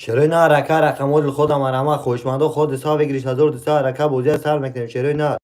Шерои нар, ака, рақамҳои дилхоҳ марҳамат. Хоҳишмандо, ҳодиса выигрыш 1200, ака, бозия сар мекунем, шерои нар.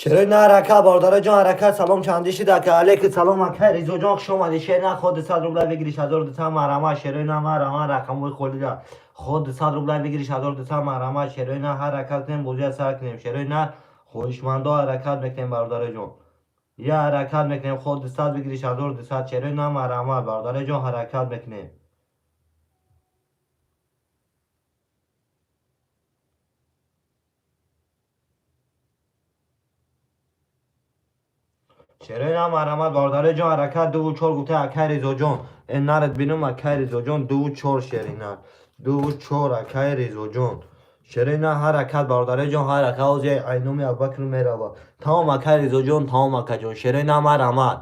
Шерои на ҳаракат, бародари ҷон, ҳаракат. Салом, чандӣ шид, ака? Алейки салом, ака Ризоҷон, хуш омадӣ. Шер на ход 100 рубля, выигрыш 1200, марҳамат. Шерои на, марҳамат, рақамҳои холида. Ход 100 рубля, выигрыш 1200, марҳамат. Шерои на, ҳаракат кунем, бозия сар кунем. Шерои на, хоҳишмандо, ҳаракат мекунем, бародари ҷон. Я ҳаракат мекунем, ход 100, выигрыш 1200. Шерои на, марҳамат, бародари ҷон, ҳаракат мекунем. Шерои на, марҳамат, бародари ҷон, ҳаракат. Дуву чор гуфта, акай Ризоҷон. Э, наред бинум, акай Ризоҷон, дуву чор, шери нар. Дуву чор, акай Ризоҷон. Шерои на, ҳаракат, бародари ҷон, ҳаракат. Ози айноми Абубакр мерава. Тамом, акай Ризоҷон, тамом, акаҷон. Шерои на, марҳамат.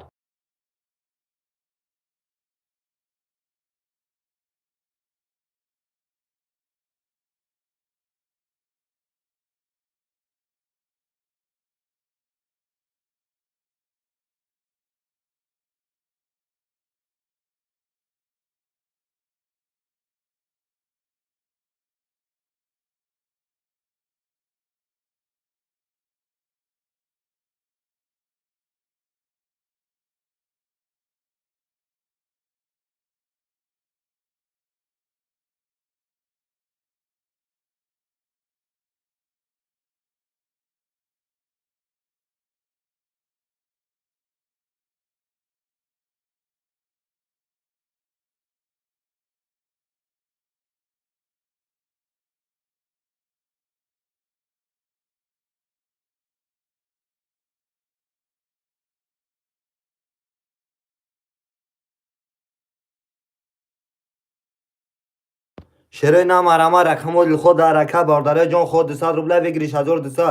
Шерои на, марҳамат, рақамҳои дилхоҳ, ҳаракат, бародари ҷон. Ход 100 рубля, выигрыш 1200.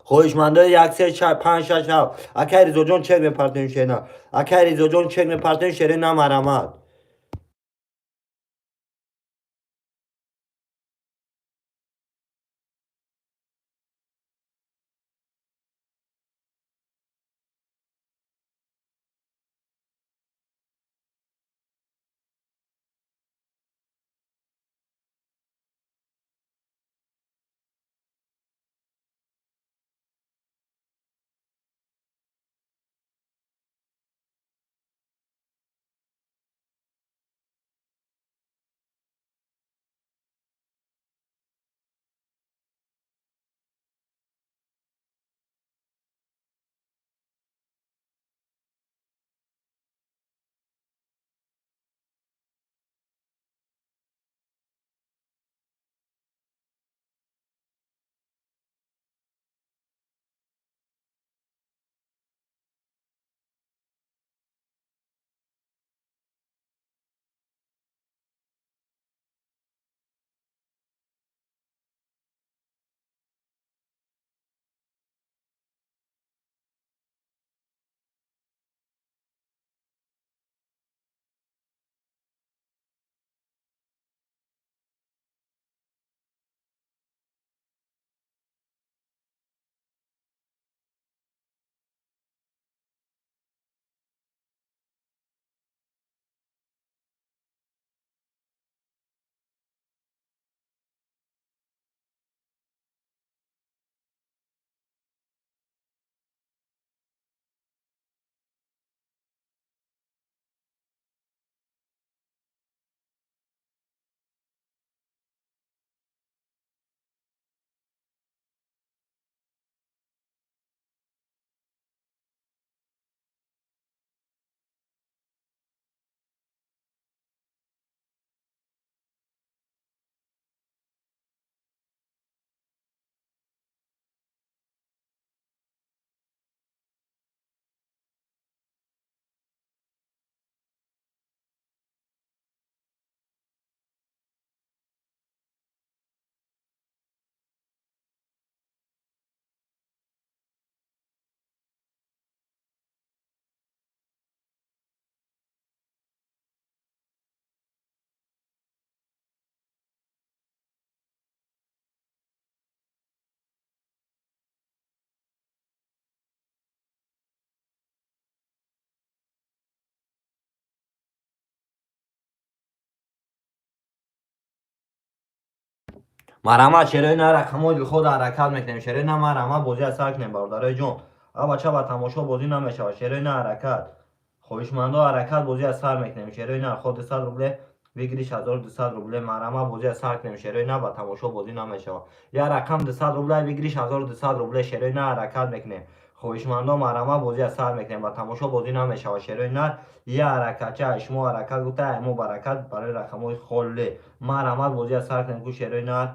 Хоҳишмандои як, се, панҷ, шаш, ҳафт. Акай Ризоҷон, чек мепартоем, шерина. Акай Ризоҷон, чек мепартоем, шери на, марҳамат. Марҳамат, шерои на, рақамҳои дилхоҳ ҳаракат мекунем. Шерои на, марҳамат, бозиа сар кунем, бародарои ҷон. А бача, ба тамошо бозӣ намешавад. Шерои на, ҳаракат. Хоҳишмандо, ҳаракат, бозиа сар мекунем. Шерои на, хо 200 рубле выигрыш, 1200 рубле. Марҳамат, бозиа сар кунем. Шерои на, ба тамошо бозӣ намешавад. Я рақам 200 рубле выигрыш, 1200 рубле. Шерои на, ҳаракат мекунем. Хоҳишмандо, марҳамат, бозиа сар мекунем. Ба тамошо бозӣ намешавад. Шерои нар, я ҳаракатча, шумо ҳаракат гуфта, мо баракат барои рақамҳои холле. Марҳамат, бозиа сар кунем ку, шерои нар.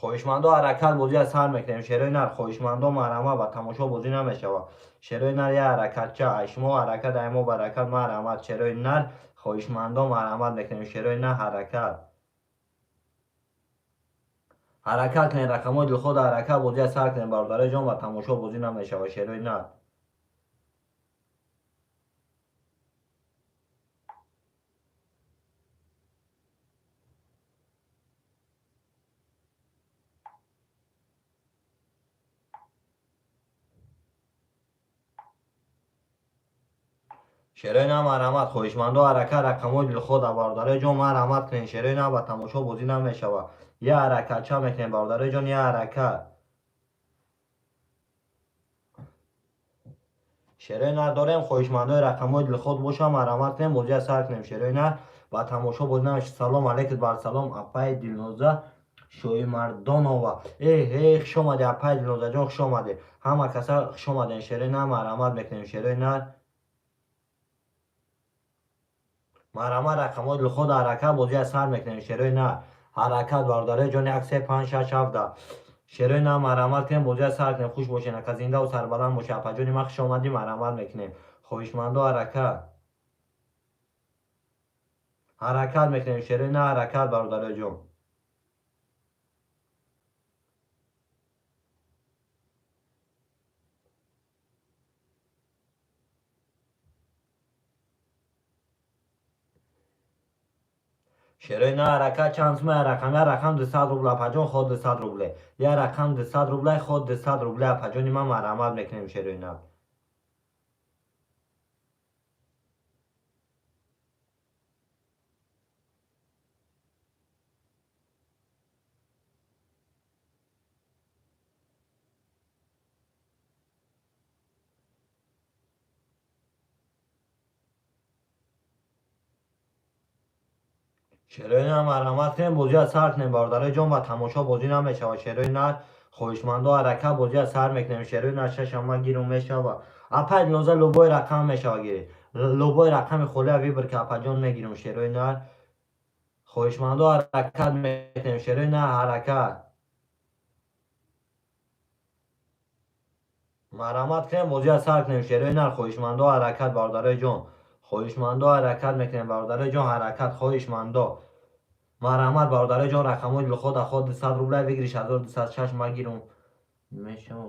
Хоҳишмандо, ҳаракат, бозиа сар мекунем. Шерои нар, хоҳишмандо, марҳамат, ба тамошо бозӣ намешавад. Шерои нар, я ҳаракатча, шумо ҳаракат, мо баракат. Марҳамат, шерои нар, хоҳишмандо, марҳамат мекунем. Шерои нар, ҳаракат, ҳаракат кунем. Рақамҳои дилхоҳ ҳаракат, бозиа сар кунем, бародарои ҷон. Ба тамошо бозӣ намешавад, шерои нар. Шерои на, марҳамат, хоҳишмандо, ҳаракат, рақамҳои дилхоҳ, бародарои ҷон, марҳамат кунем. Шерои на, ба тамошо бозӣ намешавад. Я ҳаракатча мекунем, бародарои ҷон, я ҳаракат. Шерои нар дорем. Хоҳишмандои рақамҳои дилхоҳ боша, марҳамат кунем, бозиа сар кунем. Шерои нар, ба тамошо бозӣ намешавад. Салом алейкум, барсалом, апаи Дилноза Шоимардонова. Э э, хуш омадӣ, апаи Дилнозаҷон, хуш омадӣ. Ҳама каса хуш омадем. Шерои нар, марҳамат мекунем. Шерои нар, марҳамат, рақамҳои дилхоҳ ҳаракат, бозиа сар мекунем. Шерои нар, ҳаракат, бародарои ҷон. Як, се, панҷ, шаш, ҳафта. Шерои нар, марҳамат кунем, бозиа сар кунем. Хуш бошед, ака, зиндаву сарбаланд бошед. Апаҷони ман, хуш омадӣ. Марҳамат мекунем. Хоҳишмандо, ҳаракат, ҳаракат мекунем. Шерои нар, ҳаракат, бародарои ҷон. Шерои на, ҳаракат. Чанд сума рақам? Я рақам 200 рубл, апаҷон, ход 200 рубле. Я рақам 200 рубле, ход 200 рубле. Апаҷони ман, марҳамат мекунем, шерои на. Шерои нар, марҳамат кунем, бозиа сар кунем, бародарои ҷон. Ба тамошо бозӣ намешавад. Шерои нар, хоҳишмандо, ҳаракат, бозиа сар мекунем. Шерои нар, шашама гирум мешава, апай Дилноза? Любой рақам мешава, гирӣ. Любой рақами холия выбор ки, апаҷон, мегирум. Шерои нар, хоҳишмандо, ҳаракат мекунем. Шерои нар, ҳаракат. Марҳамат кунем, бозиа сар кунем. Шерои нар, хоҳишмандо, ҳаракат, бародарои ҷон. Хоҳишмандо, ҳаракат мекунем, бародарои ҷон, ҳаракат. Хоҳишмандо, марҳамат, бародарои ҷон. Рақамҳои дилхоҳ, ход 200 рубля выигрыш, 1206 ма гирум мешава.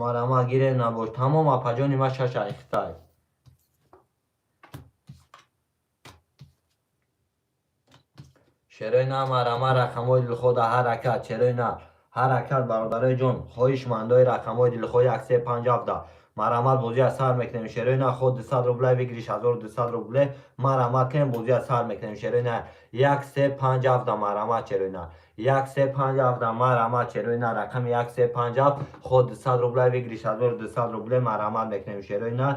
Марҳамат, гире набош. Тамом, апаҷони ма, шаш айхтай. Шерои на, марҳамат, рақамҳои дилхоҳ, ҳаракат. Шерои на, ҳаракат, бародарои ҷон. Хоҳишмандои рақамҳои дилхоҳ, як, се, панҷ, ҳафта. Марҳамат, бозиа сар мекунем. Шерои на, ход 200 рубля выигрыш, 1200 рубле. Марҳамат кунем, бозиа сар мекунем. Шерои на, як, се, панҷ, ҳафта. Марҳамат, шерои на, як, се, панҷ, ҳафта. Марҳамат, шерои на, рақами як, се, панҷ, ҳафт, ход 200 рубля выигрыш, 1200 рубле. Марҳамат мекунем. Шерои на,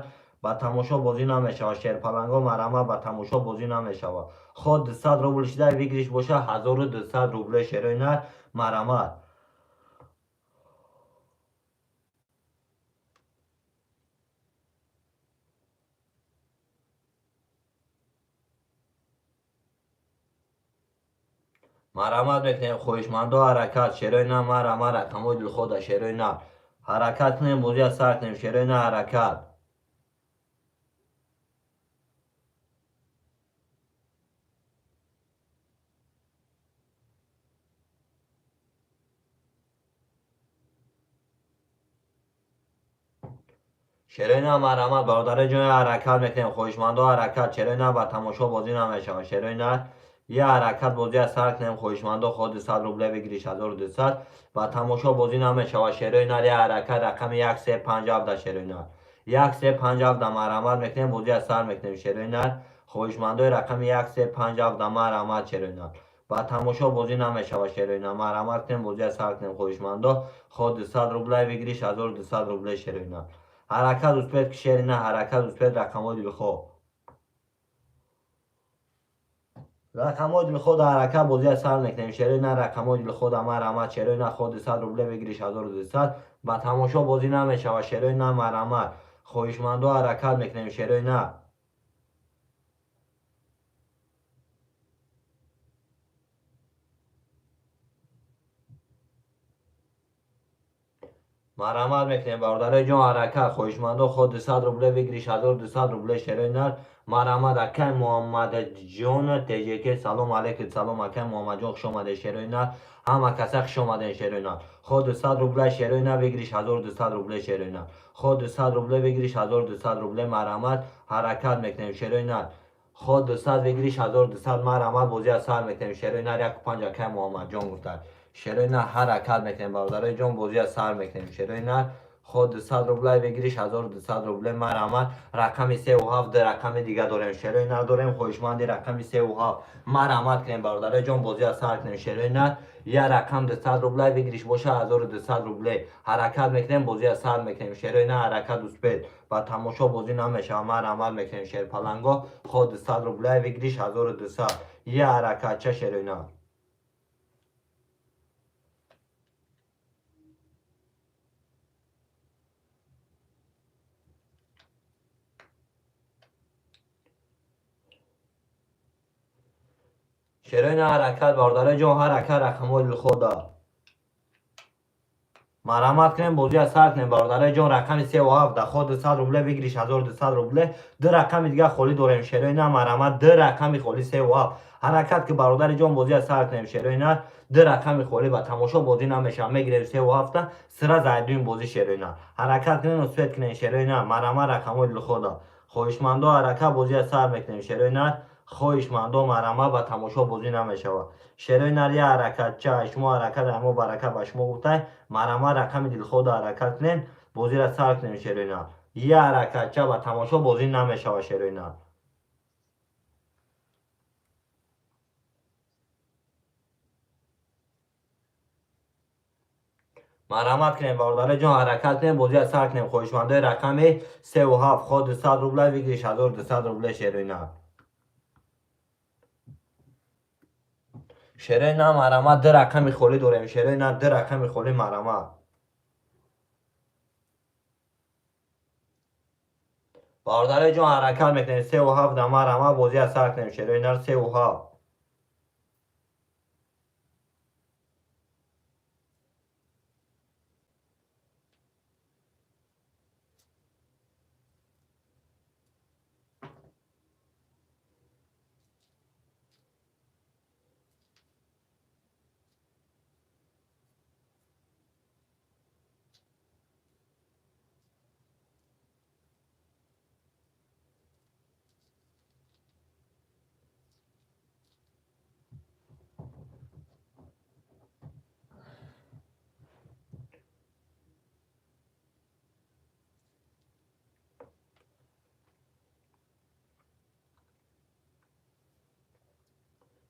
ба тамошо бозӣ намешавад. Шерпаланго, марҳамат, ба тамошо бозӣ намешавад. Ход 200 рубл шида, выигрыш боша 1200 рубле. Шерои нар, марҳамат. Марҳамат мекунем. Хоҳишмандо, ҳаракат. Шерои на, марҳамат, рақамҳои дилхоҳда. Шерои на, ҳаракат кунем, бозиа сар кунем. Шерои на, ҳаракат. Шерои на, марҳамат, бародарои ҷони, ҳаракат мекунем. Хоҳишмандо, ҳаракат. Шерои на, ба тамошо бозӣ намешавад. Шерои на, я ҳаракат, бозиа сар кунем. Хоҳишмандо, ход 200 рубле выигрыш, 1200. Ба тамошо бозӣ намешавад. Шерои нар, я ҳаракат, рақами як, се, панҷ, ҳафта. Шерои нар, 1 3 5 7 марҳамат мекунем, бозиа сар мекунем шерои нар. Хоҳишмандои рақами 1 3 5 7 марҳамат шерои нар. Ба тамошо бозӣ намешавад шерои нар. Марҳамат кунем, бозиа сар кунем хоҳишмандо. Хо 200 рублей выигрыш 1200 рублей шерои нар. Ҳаракат успеть ки шери на, ҳаракат успеть рақамҳои дилхоҳ. Рақамҳои дилхоҳ ҳаракат бозиа сар мекунем шерои на. Рақамҳои дилхоҳ марҳамат шерои на. Хо 200 рублей выигрыш 1200. Ба тамошо бозӣ намешавад шерои на, марҳамат. Хоҳишмандо ҳаракат мекунем шерои на. Марҳамат мекунем бародарои ҷон, ҳаракат. Хоҳишмандо хо 200 рублей выигрыш 1200 рублей шерои нар. Марҳамат акай Муҳаммадҷон ТЖК, салом алейкум, салом акай Муҳаммадҷон, хуш омадед шерои нар. Ҳама каса хуш омадед шерои нар. Хо 200 рублей шерои нар выигрыш 1200 рублей шерои нар. Хо 200 рублей выигрыш 1200 рублей. Марҳамат ҳаракат мекунем шерои нар. Хо 200 выигрыш 1200. Марҳамат, бозиа сар мекунем шерои нар. 1 5 акай Муҳаммадҷон гуфтанд. Шерои нар ҳаракат мекунем бародарои ҷон, бозиа сар мекунем шерои нар. Хо 200 рублей выигрыш 1200 рублей. Марҳамат, рақами 3 7, ду рақами дига дорем шерои нар дорем. Хоҳишманди рақами 3 7 марҳамат кунем бародарои ҷон, бозиа сар кунем шерои нар. Я рақам 200 рублей выигрыш боша 1200 рублей. Ҳаракат мекунем, бозиа сар мекунем шерои нар. Ҳаракат успеть, ба тамошо бозӣ намешавад. Марҳамат мекунем шерпаланго. Хо 200 рублей выигрыш 1200. Я ҳаракатча шерои нар. Шерои на, ҳаракат бародарои ҷон, ҳаракат. Рақамҳои дилхоҳ марҳамат кунем, бозиа сар кунем бародарои ҷон. Рақами 3 7, хо 200 рублей выигрыш 1200 рублей. Ду рақами дига холӣ дорем шерои на. Марҳамат, ду рақами холӣ, 3 7. Ҳаракат ки бародари ҷон, бозиа сар кунем шерои на. Ду рақами холӣ, ба тамошо бозӣ намешавад. Мегирем 3 7-та сира зайдуин бозӣ шерои на. Ҳаракат кунем, успеть кунем шерои на. Марҳамат, рақамҳои дилхоҳ, хоҳишмандо, ҳаракат, бозиа сар мекунем шерои на. Хоҳишмандо, марҳамат, ба тамошо бозӣ намешавад шерои нар. Я ҳаракатча шумо ҳаракат, мо баракат ба шумо гуфтай. Марҳамат, рақами дилхоҳда ҳаракат кунем, бозиро сар кунем шерои нар. Я ҳаракатча, ба тамошо бозӣ намешавад шерои нар. Марҳамат кунем бародари ҷон, ҳаракат кунем, бозиро сар кунем. Хоҳишмандои рақами 3 7, хо 200 рублей выигрыш 1200 рублей шерои нар. Шерои на, марҳамат, ду рақами холӣ дорем шерои на, ду рақами холӣ, марҳамат. Бародари ҷон, ҳаракат мекунем, 3 7, марҳамат, бозиро сар кунем шерои нар, 3 7.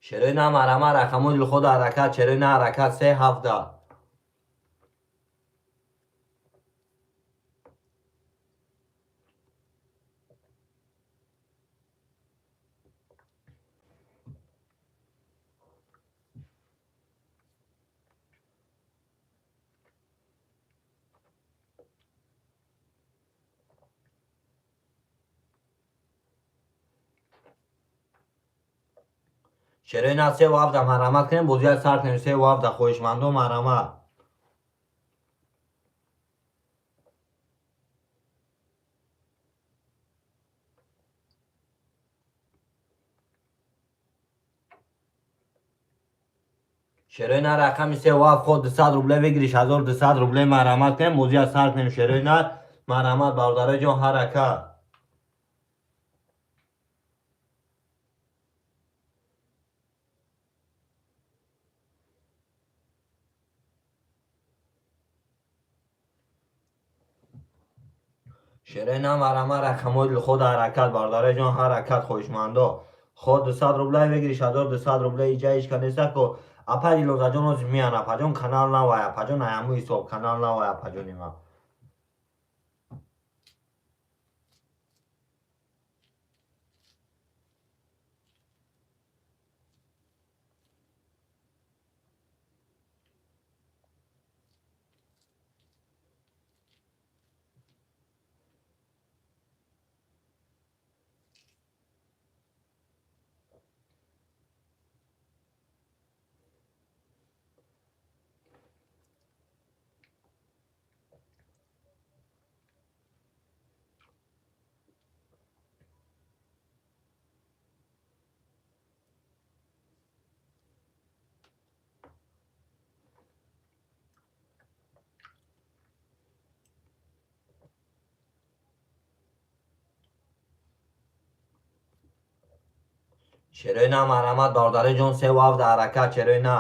Шерои на, марҳамат, рақамҳои дилхоҳ, ҳаракат шерои на, ҳаракат, 3 7. Шерои на, 3 7, марҳамат кунем, бозиро сар кунем, 3 7, хоҳишмандо, марҳамат. Шерои на, рақами 3 7, хо 200 рублей выигрыш 1200 рублей. Марҳамат кунем, бозиро сар кунем шерои на. Марҳамат, бародарои ҷон, ҳаракат. Шерои на марама рақамҳои дилхоҳ ҳаракат, бародари ҷон, ҳаракат, хоҳишмандо. Хо 200 рублай выигрыш, 1200 рублей иҷа ҳеч ка неста ко. Апа Дилозаҷон ози меян, апаҷон канал навай, апаҷон аяму ҳисоб канал навай, апаҷони ман. Шерои на марҳамат, бародари ҷон, севу ҳафт ҳаракат, шерои на.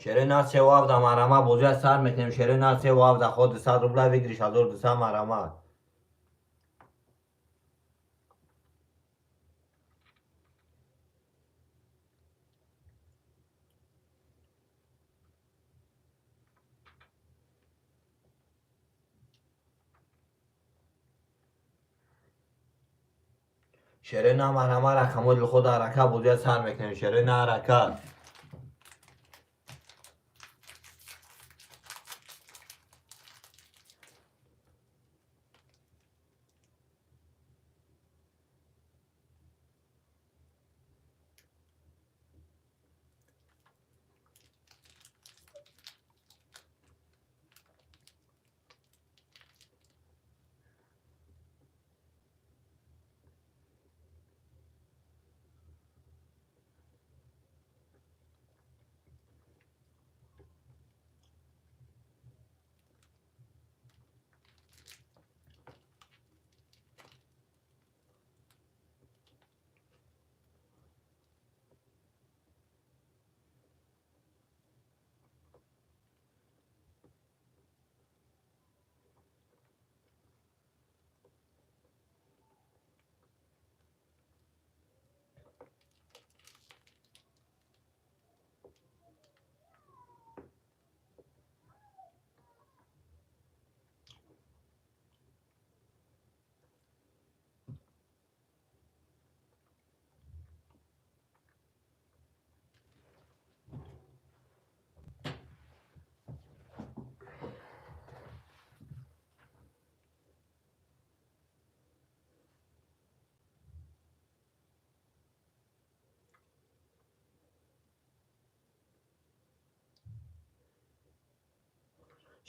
Шерои на, севу ҳафта марҳамат, бозия сар мекунем. Шерои на, севу ҳафта, хо 200 рубля выигрыш, 1200 марҳамат. Шерои на марҳамат, рақамҳои дилхоҳ ҳаракат, бозия сар мекунем. Шерои на, ҳаракат.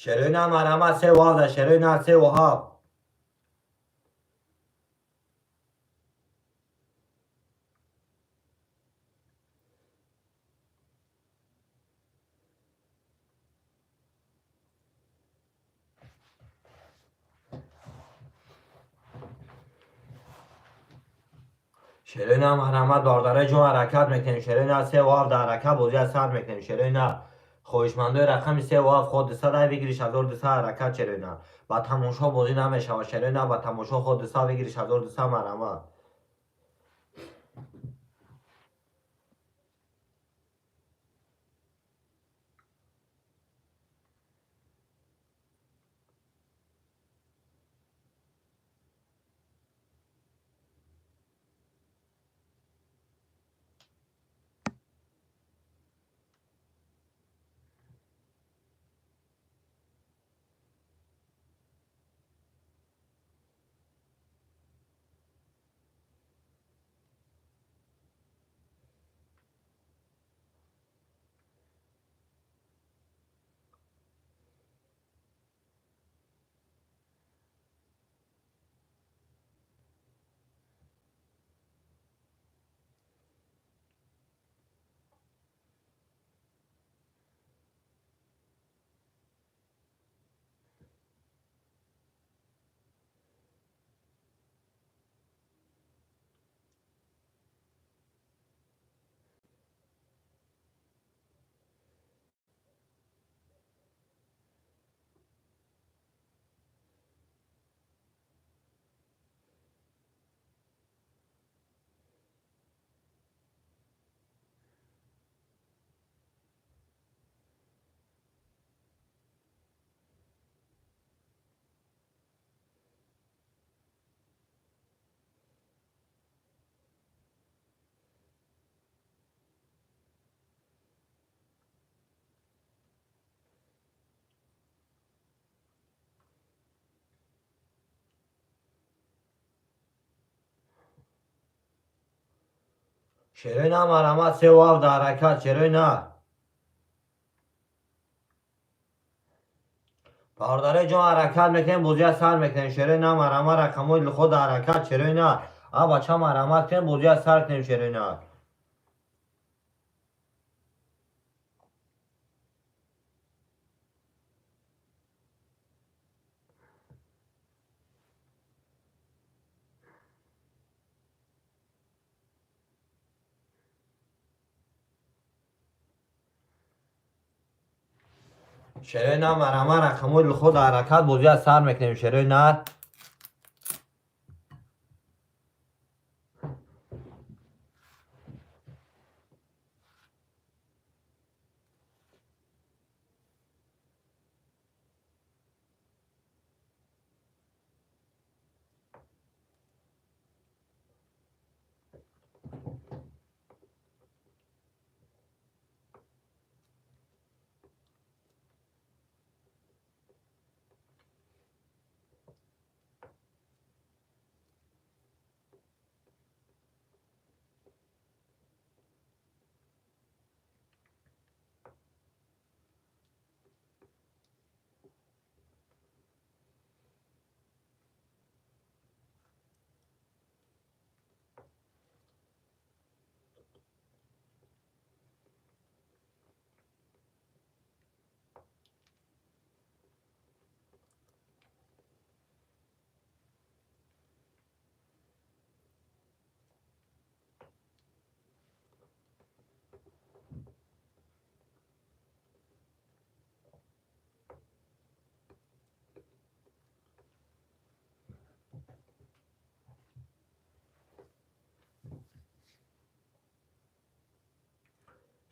Шерои на марҳамат, севу ҳафта, шерои на, севу ҳафт. Шерои на марҳамат, бародари ҷон, ҳаракат мекунем. Шерои на, севу ҳафт ҳаракат, бозия сар мекунем. Шерои на, хоҳишмандои рақами севу ҳафт, хо 200 ай выигрыш, 1200 ҳаракат. Шерои на, ба тамошо бозӣ намешавад. Шерои на, ба тамошо, хо 200 выигрыш, 1200 марҳамат. Шерои на, марҳамат, 3 7 ҳаракат, шерои на. Бародари ҷон, ҳаракат мекунем, бозия сар мекунем. Шерои на, марҳамат, рақамҳои лухо ҳаракат, шерои на. А бача, марҳамат кунем, бозия сар кунем, шерои на. Шерои на, марҳамат, рақамҳои лухо ҳаракат, бозия сар мекунем, шерои на.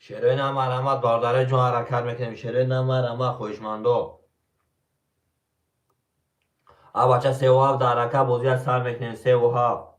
Шерои на, марҳамат, бародари ҷон, ҳаракат мекунем. Шерои на, марҳамат, хоҳишмандо. А бача, 3 7 ҳаракат, бозия сар мекунем, 3 7.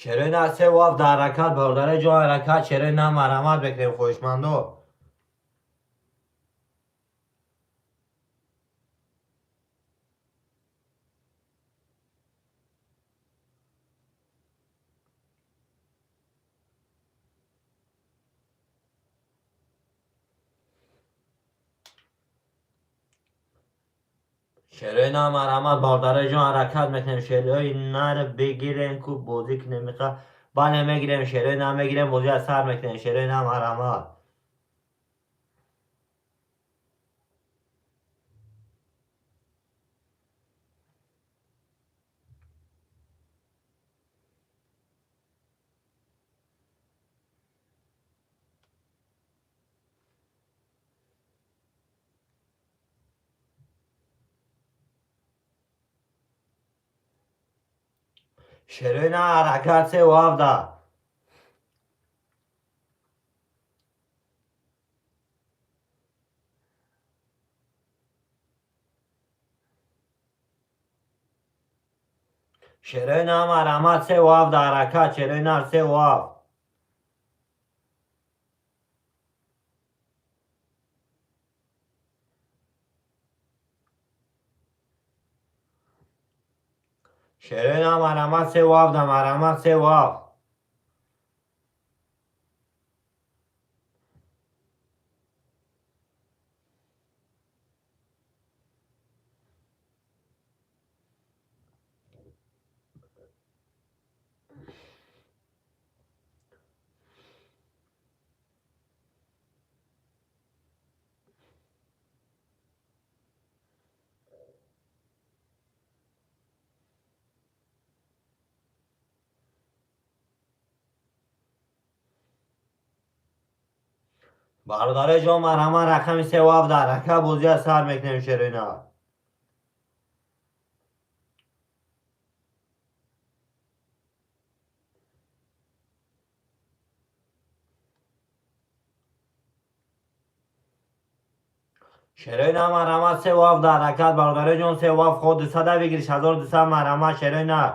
Шерои на, 3 7 ҳаракат, бародари ҷон, ҳаракат, шерои на, марҳамат мекунем, хоҳишмандо. Шерои на, марҳамат, бародари ҷон, ҳаракат мекунем. Шерои нар бигирем ку бозӣ кунем миха. Бале, мегирем, шерои на, мегирем, бозия сар мекунем, шерои на, марҳамат. Шерои на, ҳаракат, 3 7. Шерои на, марҳамат, 3 7 ҳаракат, шерои нар, 3 7. Шерои на, марҳамат, 3 7, марҳамат, 3 7. Бародари ҷон, марҳамат, рақами 3 7 ҳаракат, бозия сар мекунем, шерои на. Шерои на, марҳамат, 3-7 дар ҳаракат, бародарои ҷон, 3-7, ход 200 выигрыш 1200, марҳамат, шерои нар.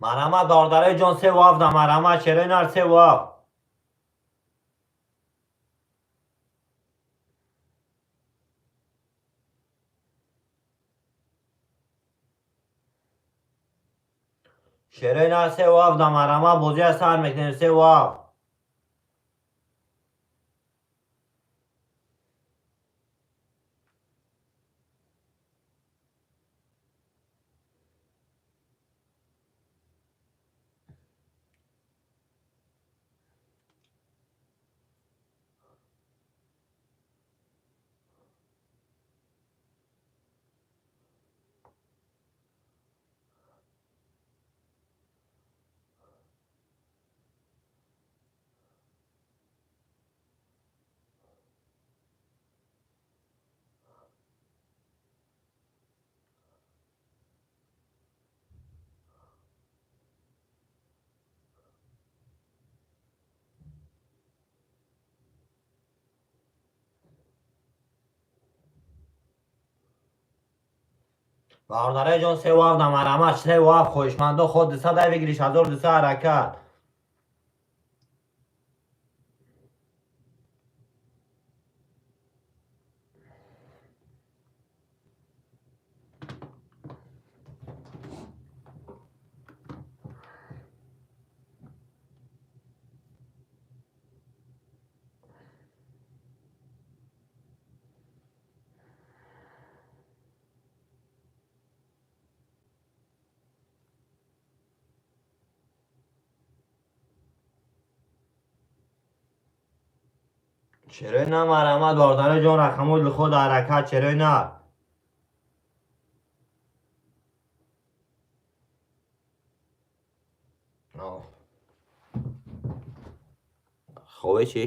Марҳамат, бародарои ҷон, 3-7 да, марҳамат, шерои нар, 3-7. Шерои нар, 3-7 да, марҳамат, бозия сар мекунем, 3-7. Бародарои ҷон, 3-7 да, марҳамат, 3-7, хоҳишмандо, ход 200 выигрыш 1200, ҳаракат. Чарои на, марҳамат, бародарои ҷон, рақамои худ, ҳаракат, чарои на. Хобе чӣ?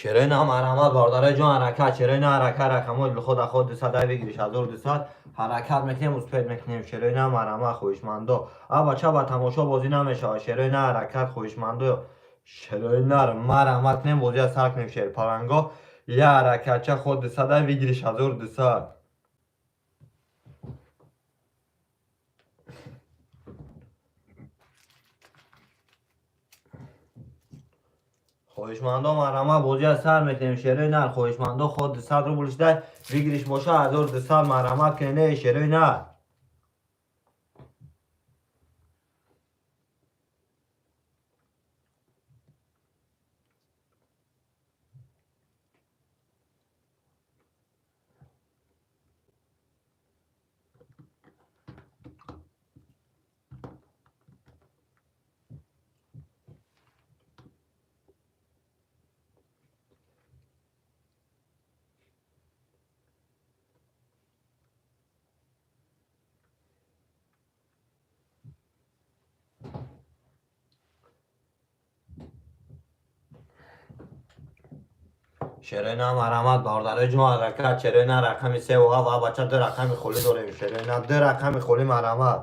Шерои на, марҳамат, бародарои ҷон, ҳаракат, шерои на, ҳаракат, рақамои худ ход 200 выигрыш 1200, ҳаракат мекунем, успеть мекунем, шерои на, марҳамат, хоҳишмандо. А бача ба тамошо бозӣ намешавад, шерои на, ҳаракат, хоҳишмандо, шерои нар, марҳамат кунем, бозия сар кунем, шерпаланго. Я ҳаракатча, ход 200 выигрыш 1200. Хоҳишмандо марҳамат, бозия сар мекунем. Шерои нар, хоҳишмандо, ход 200 рубл шуда, выигрыш боша 1200. Марҳамат кунед, шерои нар. Шерои на, марҳамат, бародарои ҷон, ҳаракат. Шерои на, рақами севу ҳафт. А бача, ду рақами холӣ дорем. Шерои на, ду рақами холӣ, марҳамат.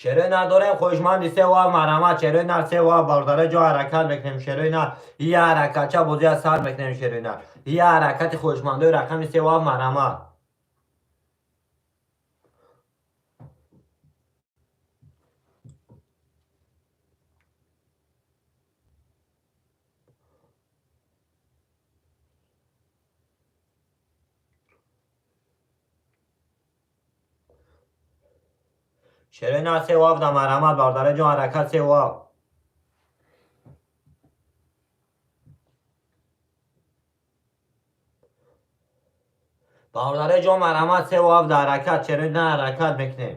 Шерои нар дорем, хоҳишманди севу ҳафт, марҳамат. Шерои нар, севу ҳафт, бародарои ҷон, ҳаракат мекунем. Шерои нар, я ҳаракатча, бозия сар мекунем. Шерои нар, я ҳаракати, хоҳишмандои рақами севу ҳафт, марҳамат. Шерои нар, севу ҳафт, марҳамат, бародарои ҷон, ҳаракат, севу ҳафт. Бародарои ҷон, марҳамат, севу ҳафт, ҳаракат. Шерои нар, ҳаракат мекунем.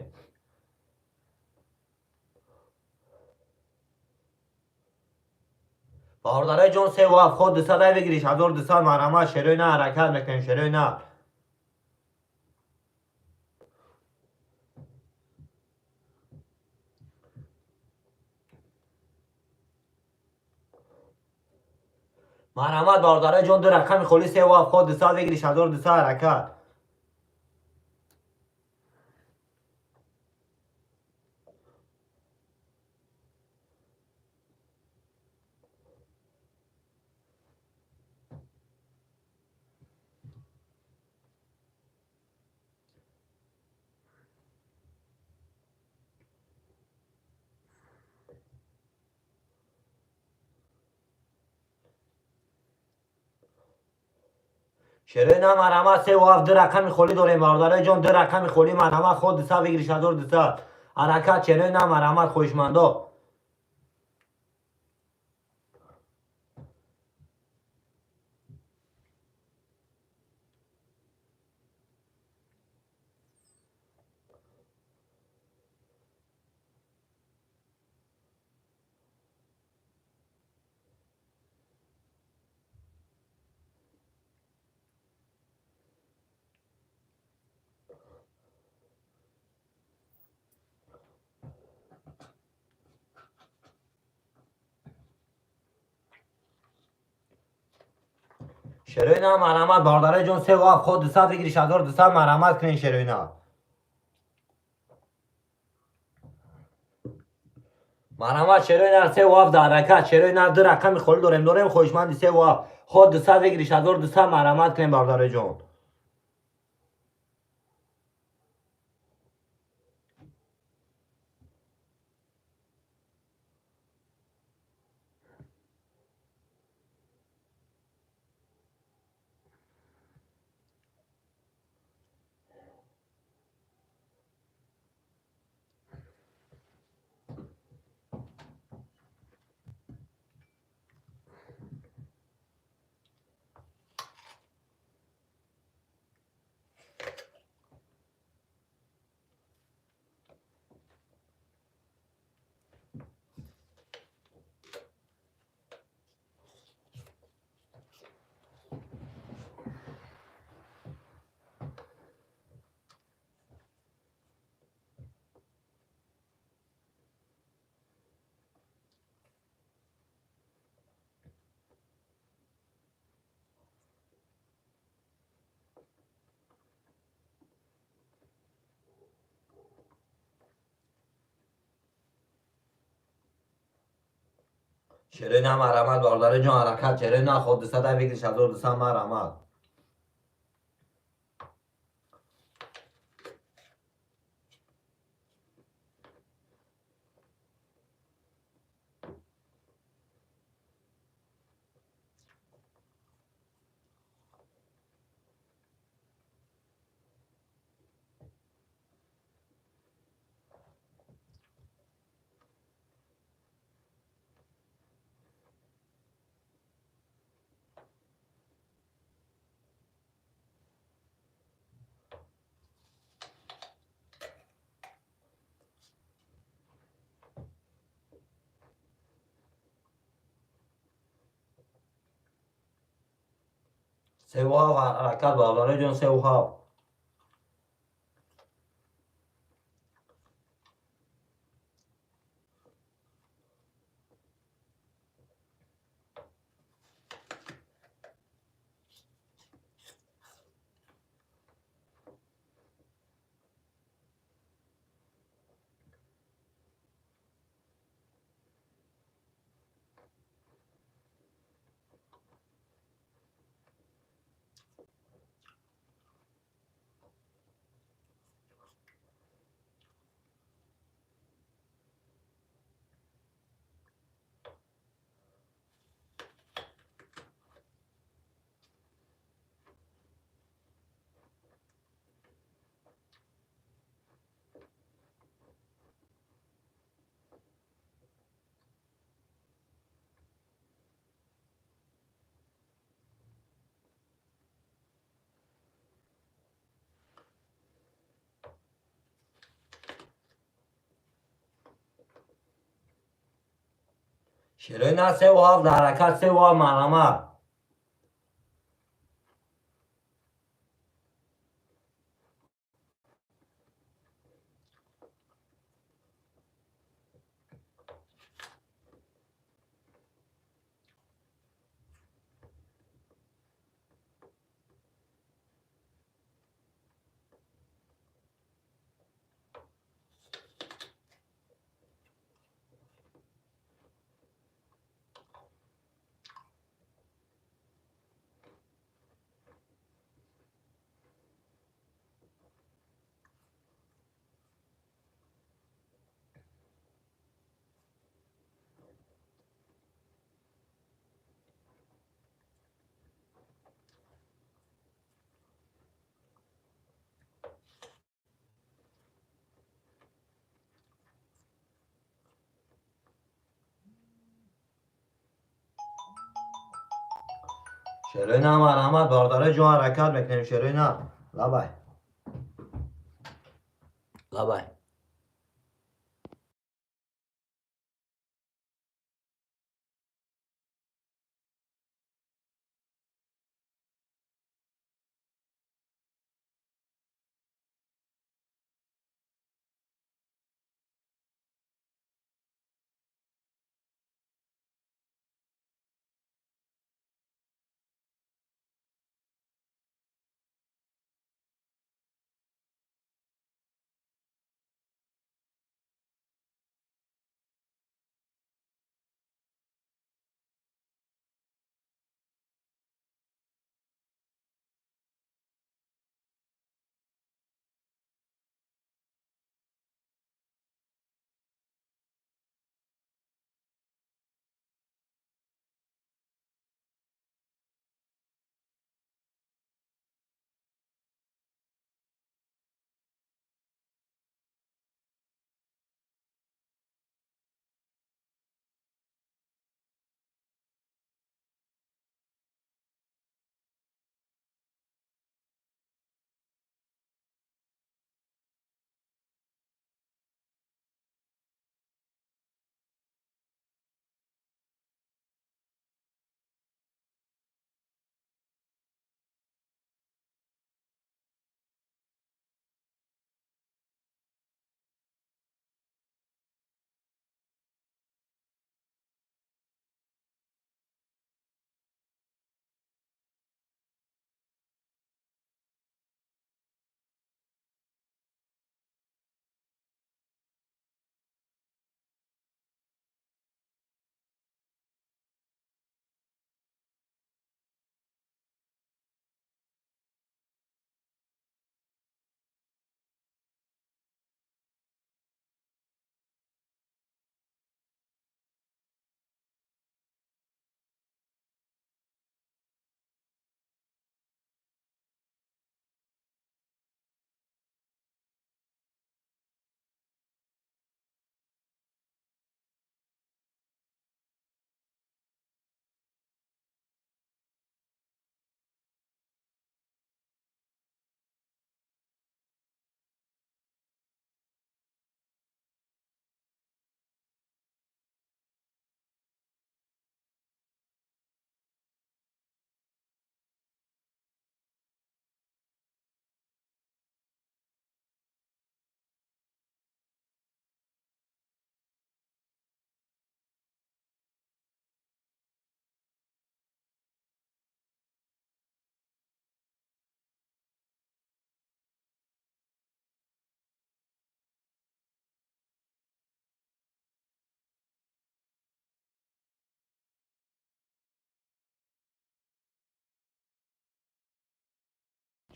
Бародарои ҷон, севу ҳафт, ход 200, выигрыш 1200. Марҳамат, шерои нар, ҳаракат мекунем. Шерои нар. Марҳамат, бародарои ҷон, ду рақами холӣ, севу ҳафт, ход 200, выигрыш 1200, ҳаракат. Шерои на, марҳамат, севу ҳафт, ду рақами холӣ дорем, бародарои ҷон, ду рақами холӣ, марҳамат, ход 200, выигрыш 1200, ҳаракат. Шерои на, марҳамат, хоҳишмандо. Шерои на, марҳамат, бародарои ҷон, севу ҳафт, ход 200, выигрыш 1200, марҳамат кунед, шерои на. Марҳамат, шерои нар, севу ҳафт, ҳаракат. Шерои нар, ду рақами холӣ дорем, хоҳишманди севу ҳафт, ход 200, выигрыш 1200, марҳамат кунед, бародарои ҷон. Шерои на, марҳамат, бародари ҷон, ҳаракат. Шерои на, ход 200 выигрыш 1200, марҳамат. Севу ҳафт, ҳаракат, бародари ҷон, 3-7. Шерои на, 3-7 ҳаракат, 3-7, марҳамат. Шерои на, марҳамат, бародари ҷон, ҳаракат мекунем. Шерои на, лабай, лабай.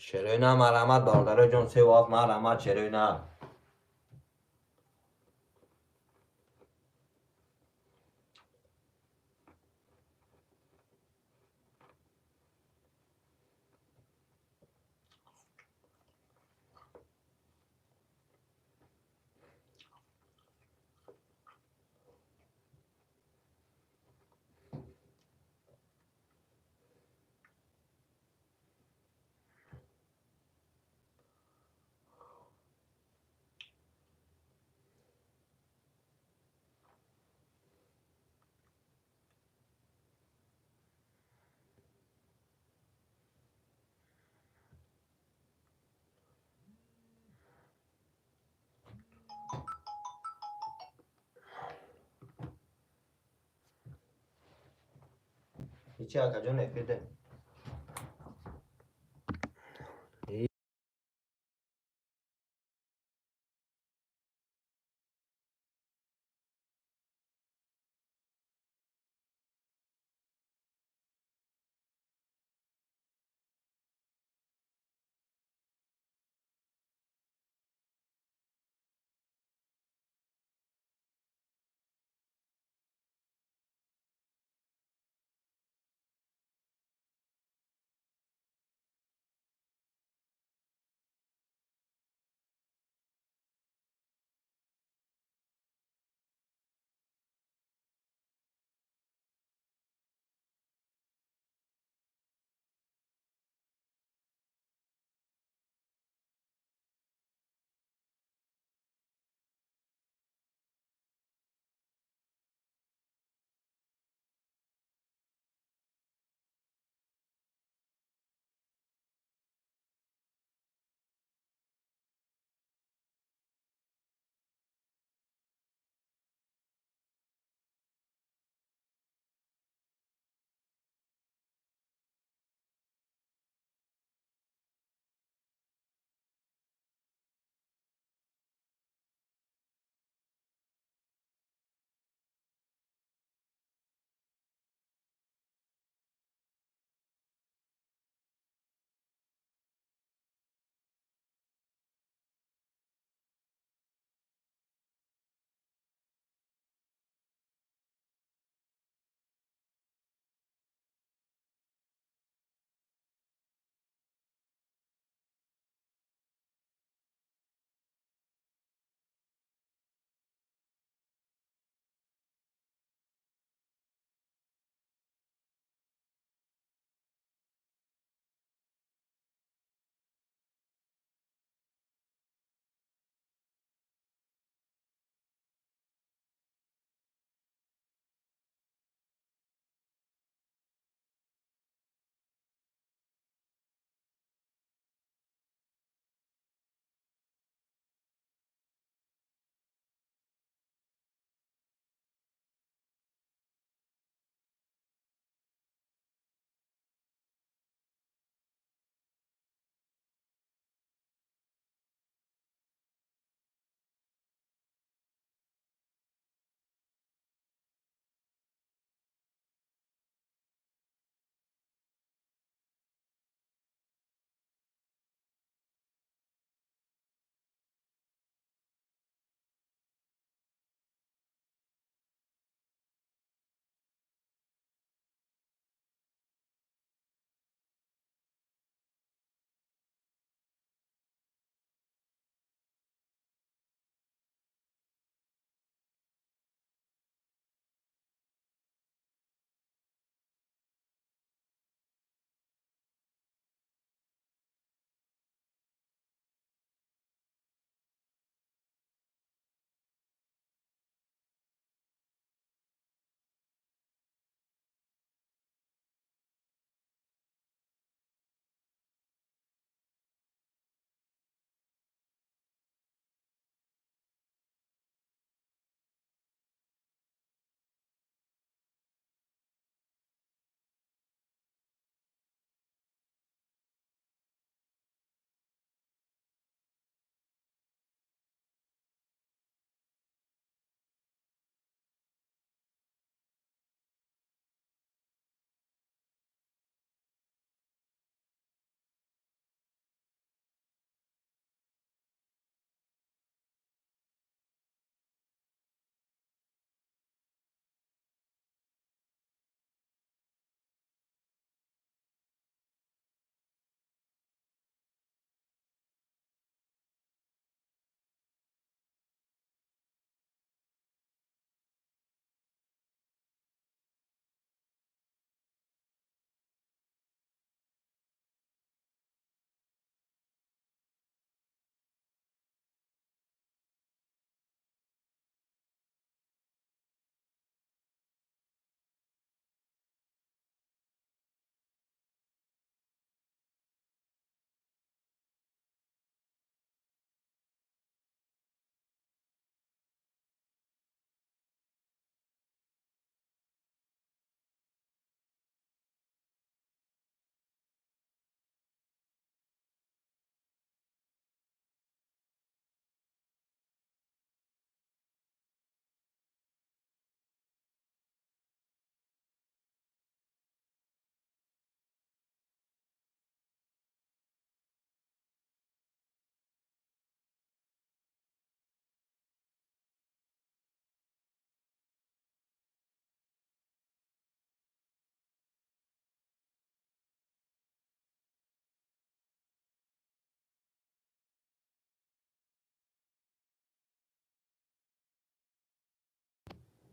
Шерои на, марҳамат, бародарои ҷон, севу ҳафт, марҳамат, шерои на. Ҳечи, акаҷон, эфирде.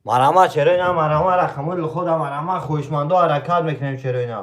Марама шерои на, марама рақамои худа, марама хоҳишмандо, ҳаракат мекунем шерои на.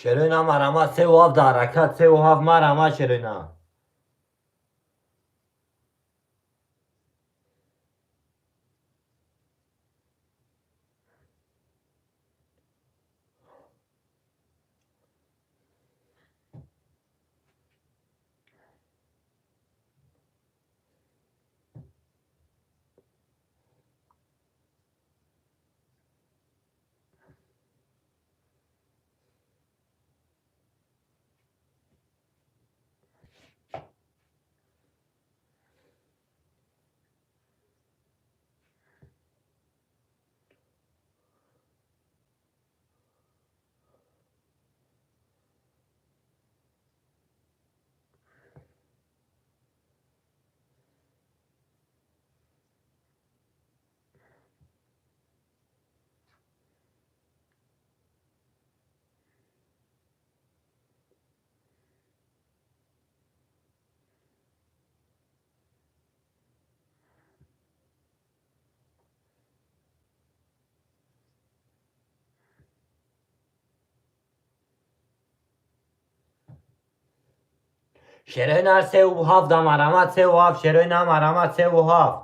Шерои на, марама 3,7 дар ҳаракат, 3,7, марама шерои на. Шерои на 3,7 да марама 3,7, шерои на, марама 3,7.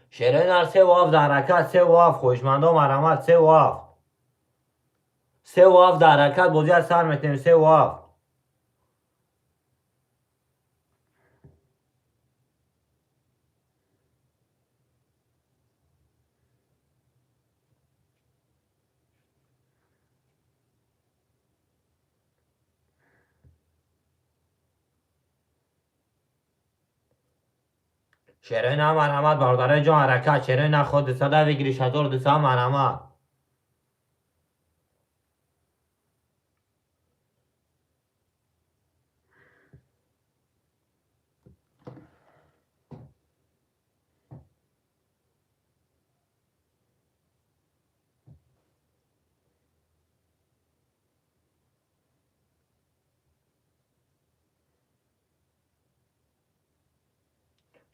Шерои на 3,7 дар ҳаракат, 3,7, хоҳишмандо, марҳамат, 3,7, 3,7 дар ҳаракат, бозиа сар метем, 3,7. Шерои на, марҳамат, бародарои ҷон, ҳаракат, шерои на, худ 200 выигрыш 1200, марҳамат.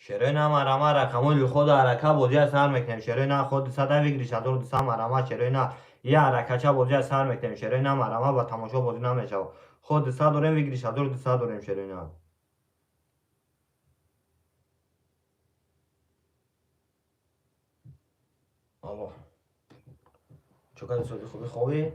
Шерои на, марҳамат, рақамои худа, ҳаракат, бозиа сар мекунем, шерои на, худ 200 выигрыш 1200, марҳамат, шерои на, я ҳаракатча, бозиа сар мекунем, шерои на, марҳамат, ба тамошо бозӣ намешавад, худ 200 дорем, выигрыш 1200 дорем, шерои на. Алло, чо кади, соди хуби, хобӣ?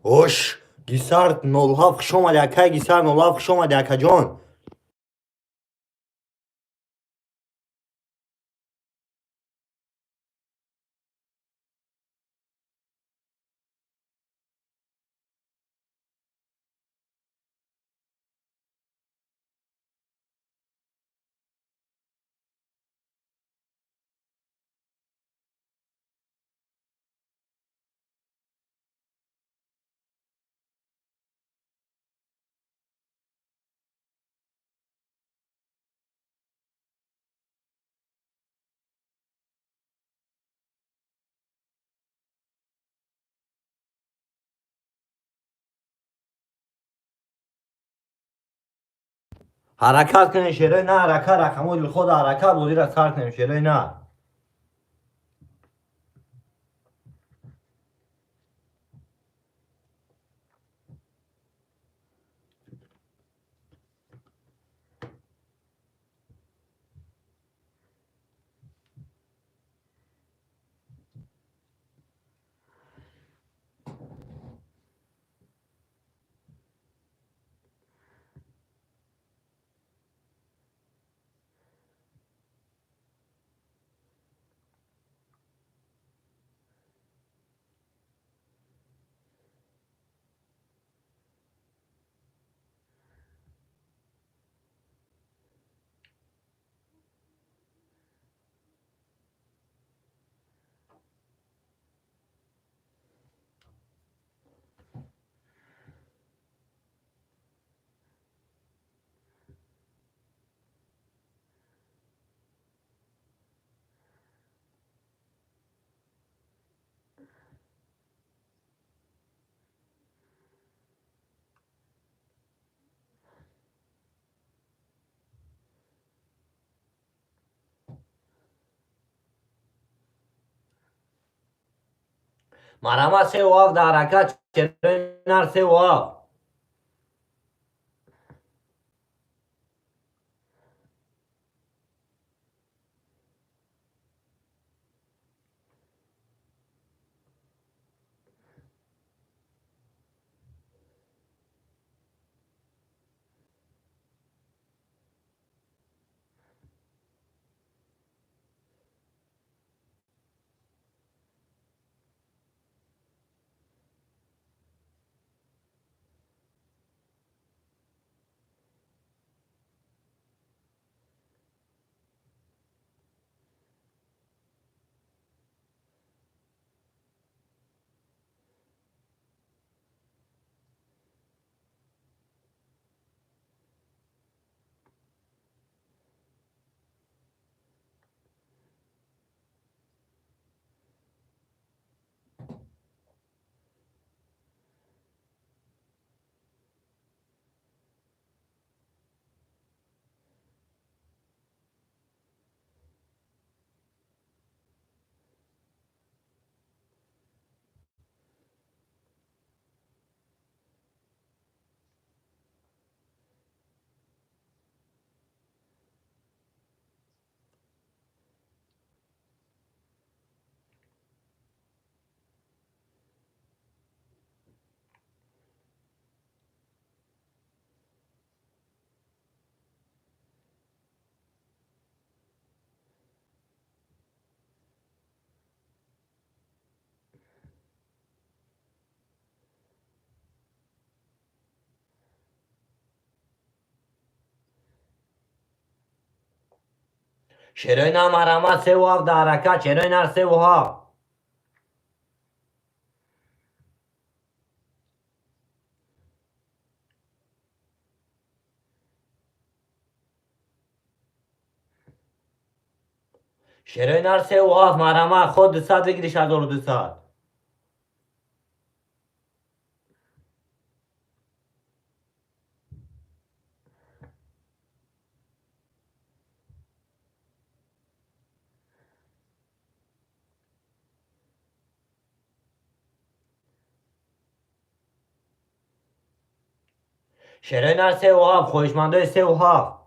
Ош, Гисар 07, хуш омадӣ, акай Гисар 07, хуш омадӣ, акаҷон. Ҳаракат кунем, шерои на, ҳаракат, рақамҳои дилхоҳ, ҳаракат, бозиро сар кунем, шерои на. Марама, 3-7 дар ҳаракат, шерои нар, 3-7. Шерои на, марама, 3-7 дар ҳаракат, шерои нар, 3-7. Шерои нар, 3-7, марама, худ 200 выигрыш, 1200. Шерои нар, 3-7, хоҳишмандои 3-7.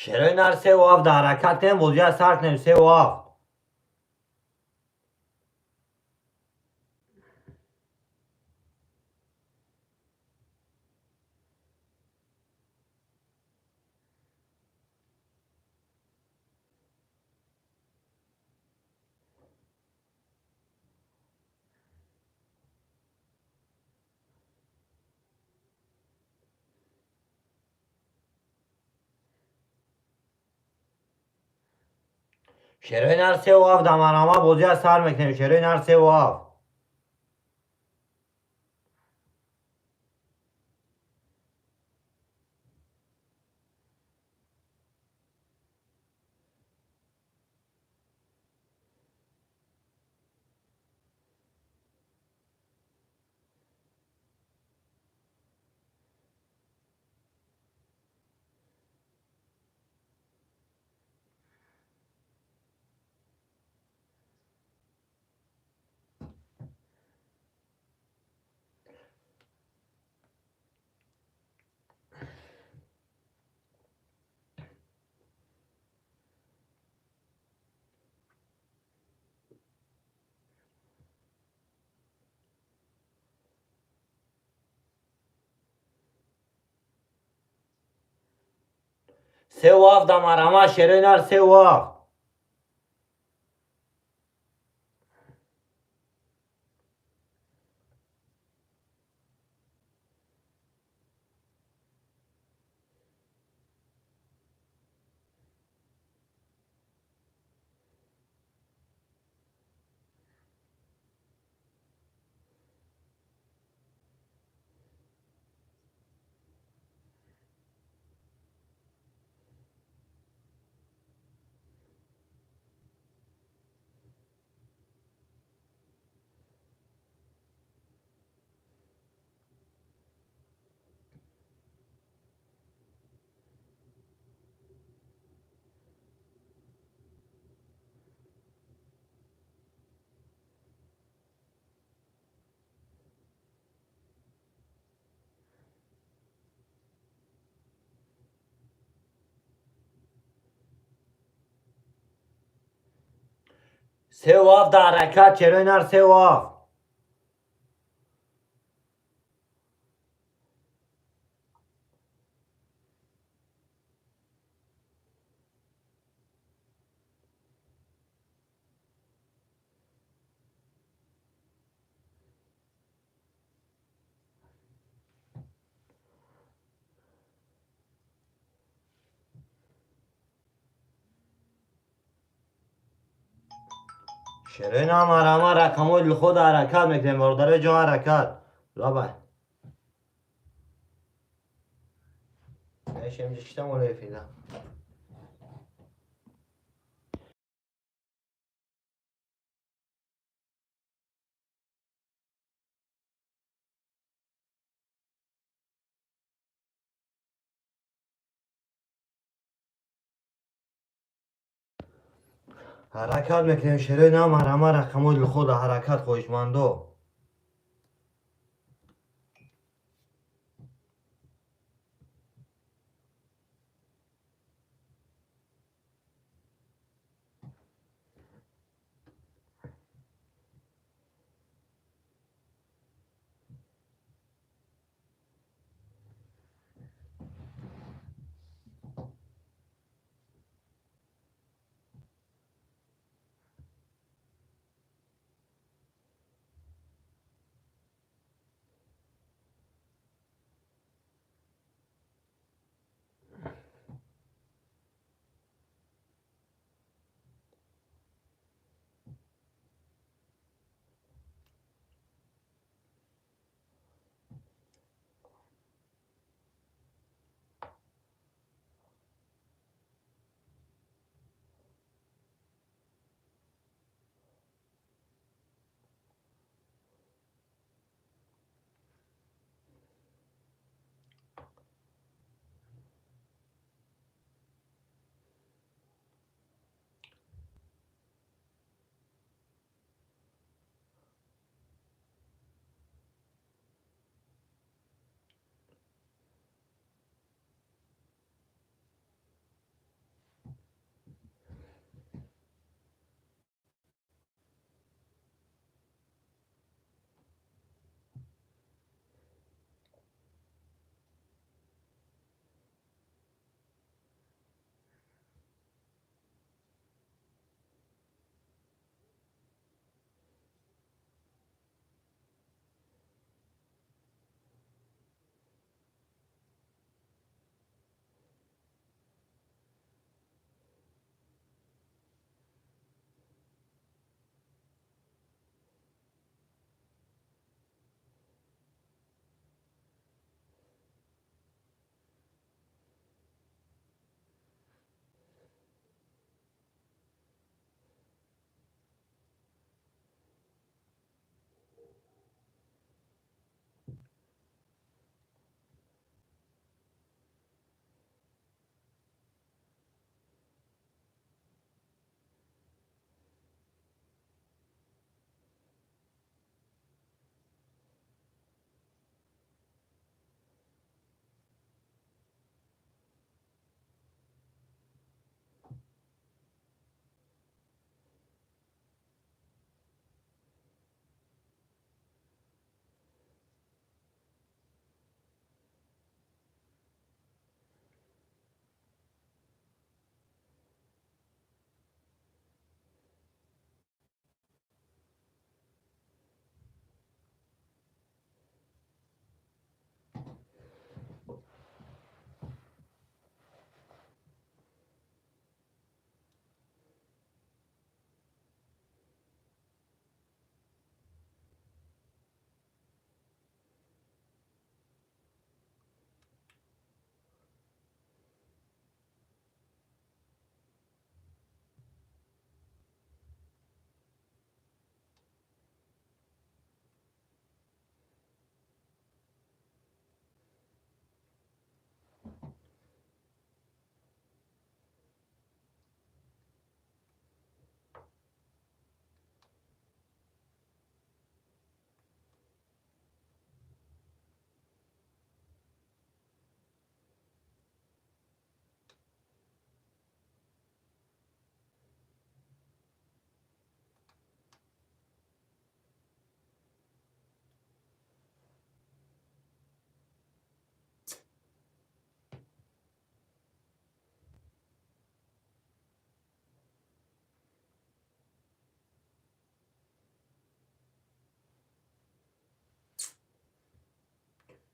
Шерои нар 3-7 да ҳаракат кунем, бозия сар кунем 3-7. Шерои нар 3-7 да марама бозия сар мекунем. Шерои нар 3-7. 3-7 да марама, шерои нар 3-7. 3-7 да ҳаракат, шерои нар 3-7. Шерои нар марама рақамҳои лухода ҳаракат мекунем, бародарои ҷон, ҳаракат. Лабай. Ҳаракат мекунем, шерои нар марама рақамҳои лухода ҳаракат, хоҳишмандо.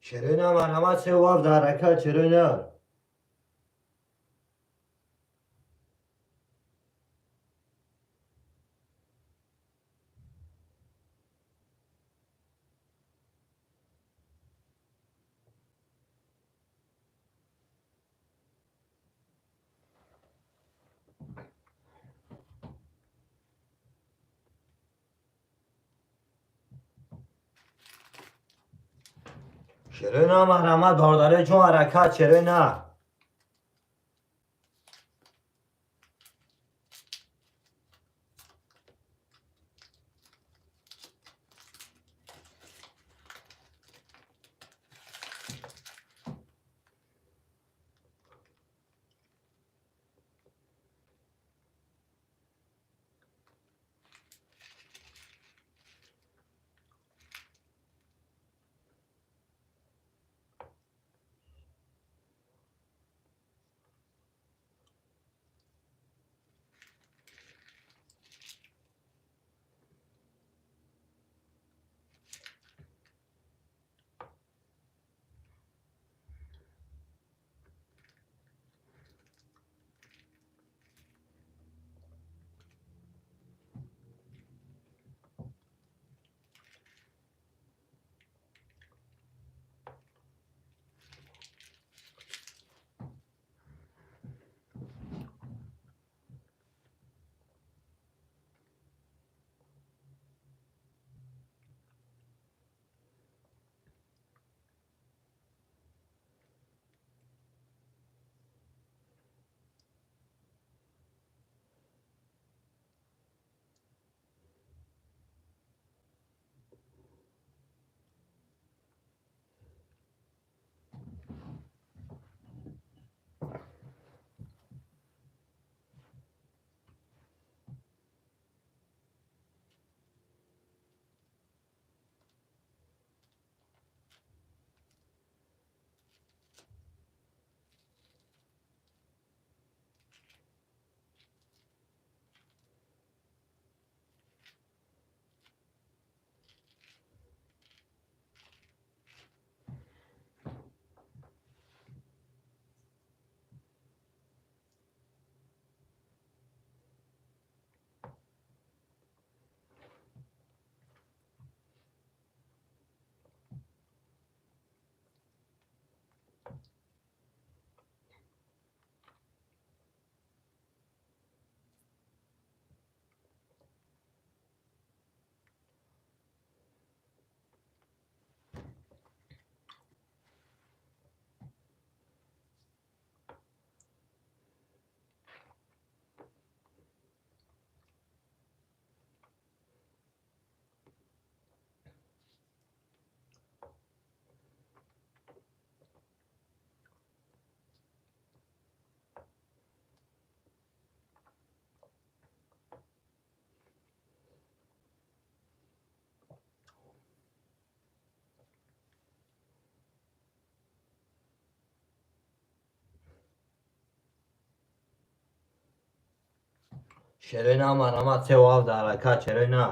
Шерои на, марҳамат, 3-7 ҳаракат, шерои на. Шерои на, марҳамат, бародарои ҷон, ҳаракат, шерои на. Шерои на, марҳамат, 3-7 ҳаракат, шерои на.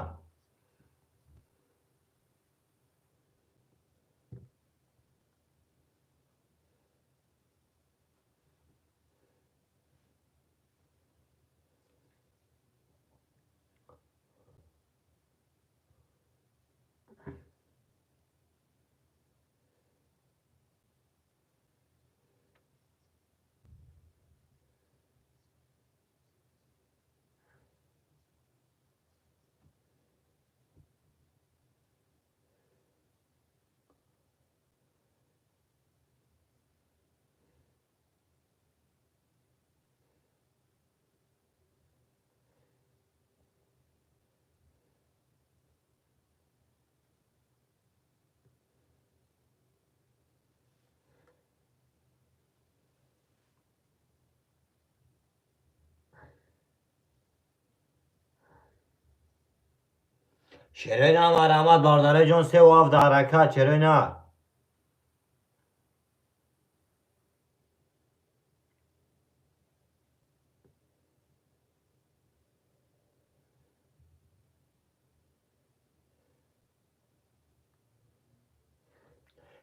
Шерои на, марҳамат, бародарои ҷон, 3-7 ҳаракат, шерои на.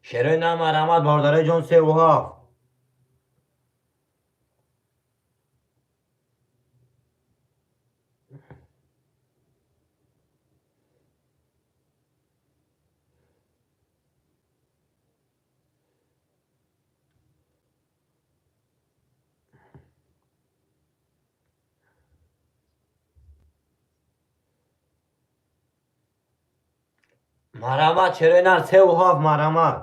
Шерои на марҳамат, бародарои ҷон, 3 у 7. Марҳамат, шерои нар, 3 у 7, марҳамат.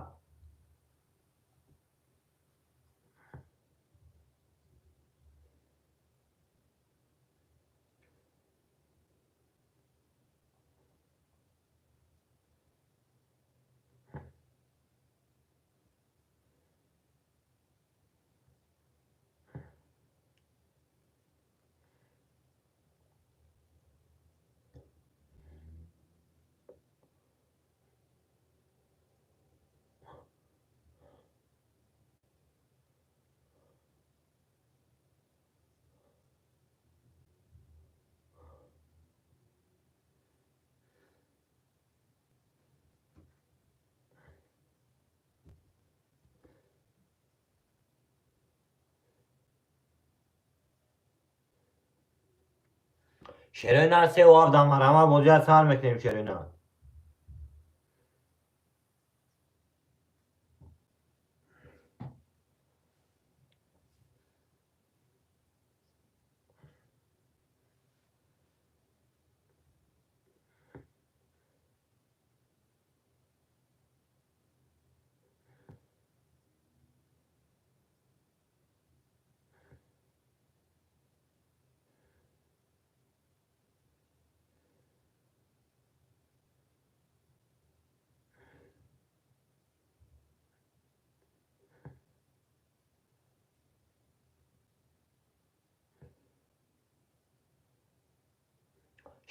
Шерои нар, 3 у 7 да марҳамат, бозият сар мекунем, шерои нар.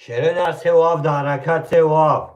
Шерои нар, 3 у 7 да ҳаракат, 3 у 7.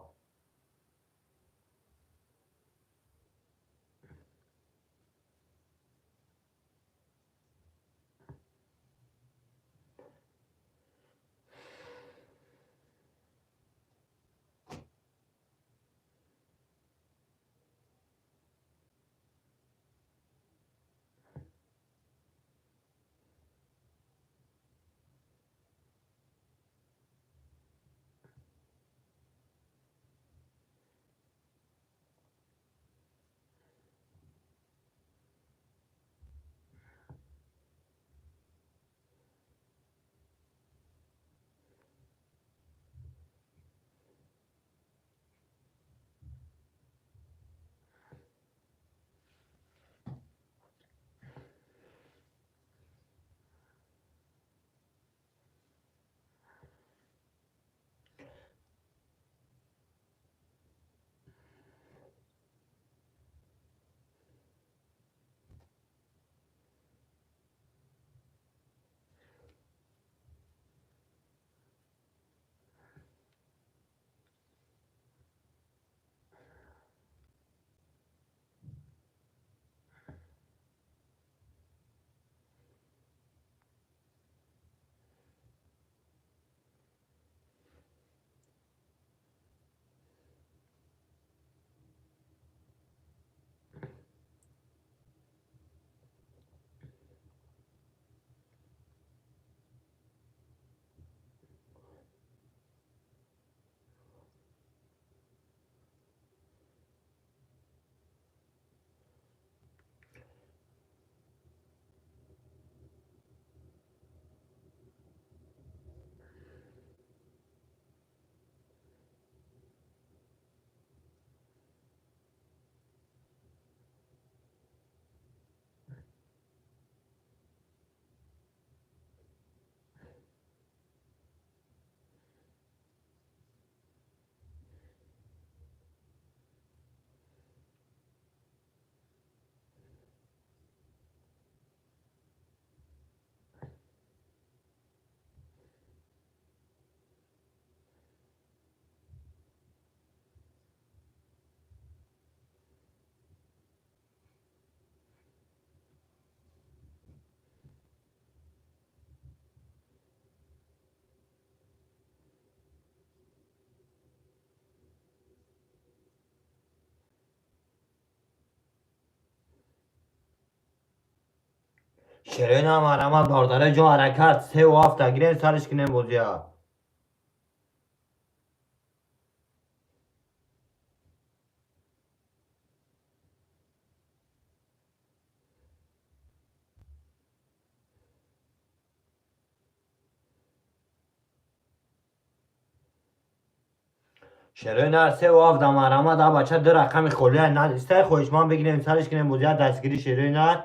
Шерои на марҳамат, бародари ҷон, ҳаракат, 3-7 гирем, сариш кунем бозия. Шерои нар 3-7 марҳамат, а бача ду рақами холия истай, хоҳишманд, бигирем, сариш кунем бозия. Дастгирӣ, шерои нар.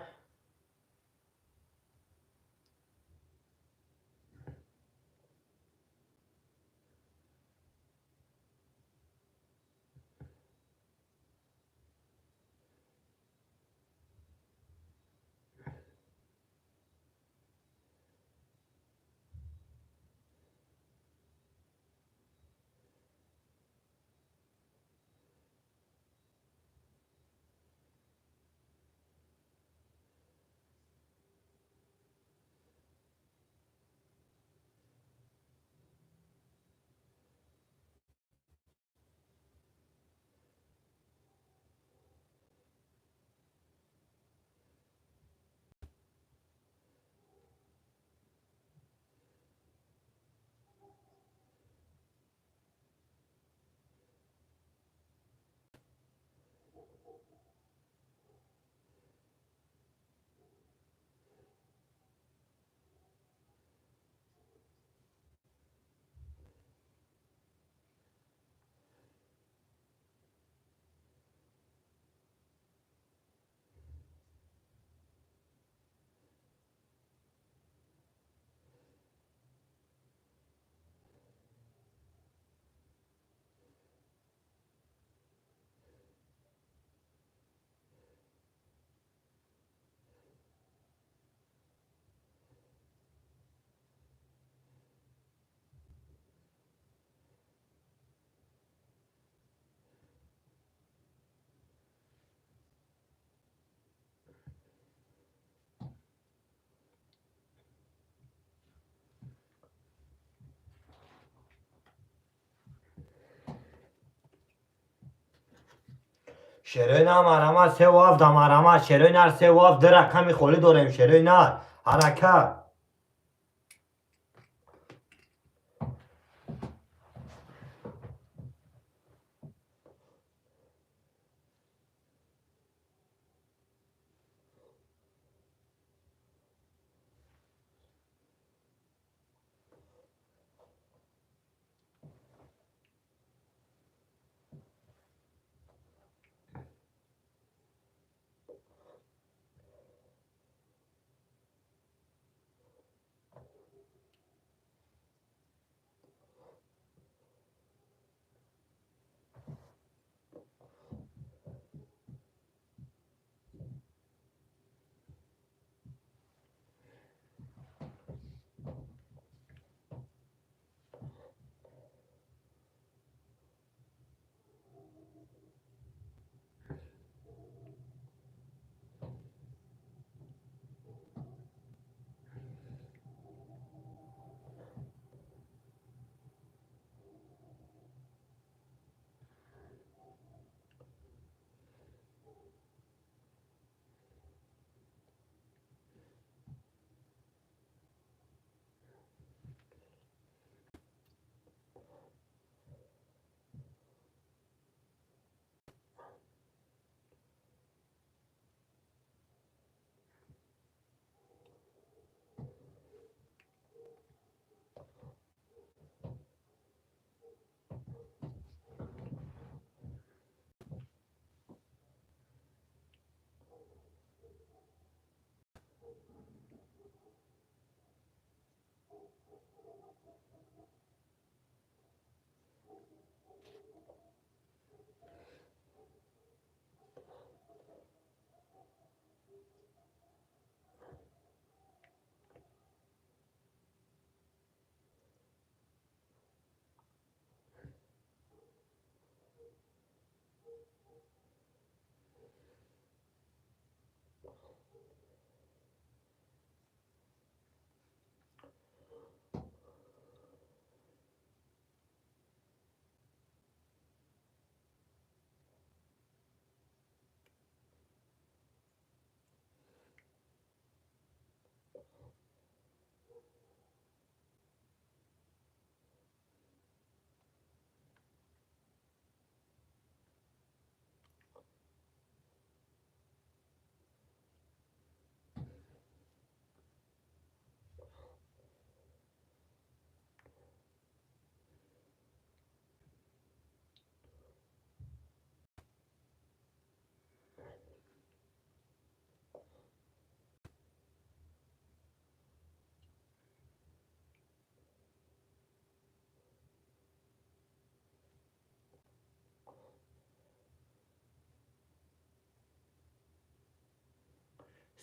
Шерои нар, марҳамат, 3-7 марҳамат, шерои нар, 3-7, ду рақами холӣ дорем, шерои нар, ҳаракат.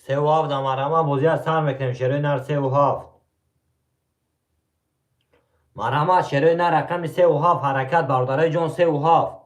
3 و 7 марҳамат, бозиа сар мекунем. Шерои нар, 3 و 7, марҳамат. Шерои нар, рақами 3 و 7, ҳаракат, бародарои ҷон, 3 و 7.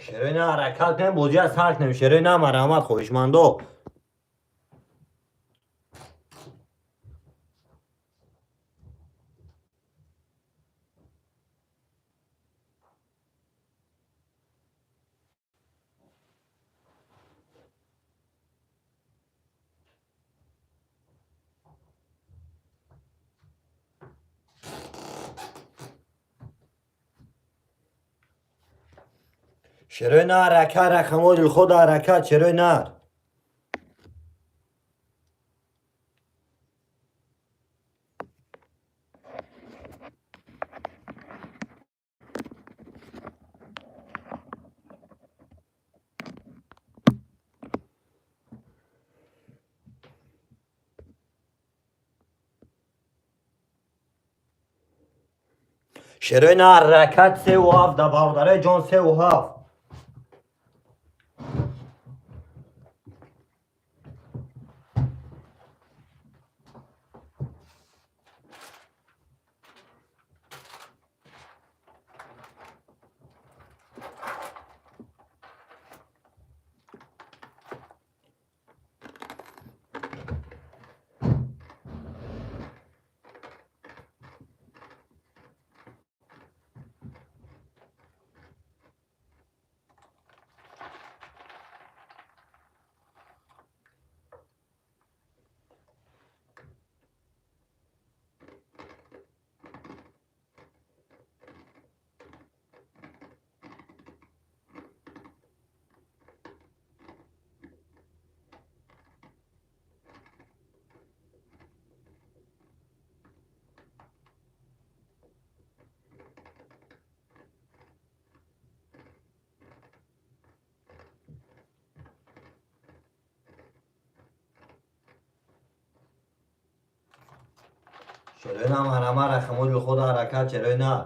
Шерои на, ҳаракат кунем, бозиа сар кунем. Шерои на, марҳамат, хоҳишмандо. Шерои на, ҳаракат, рақамҳои дилхоҳ, ҳаракат, шерои нар. Шерои на, ҳаракат, 3 و 7 да, бародарои ҷон, 3 و 7. Шерои на, марҳамат, рақамҳои дилхоҳ, ҳаракат, шерои нар.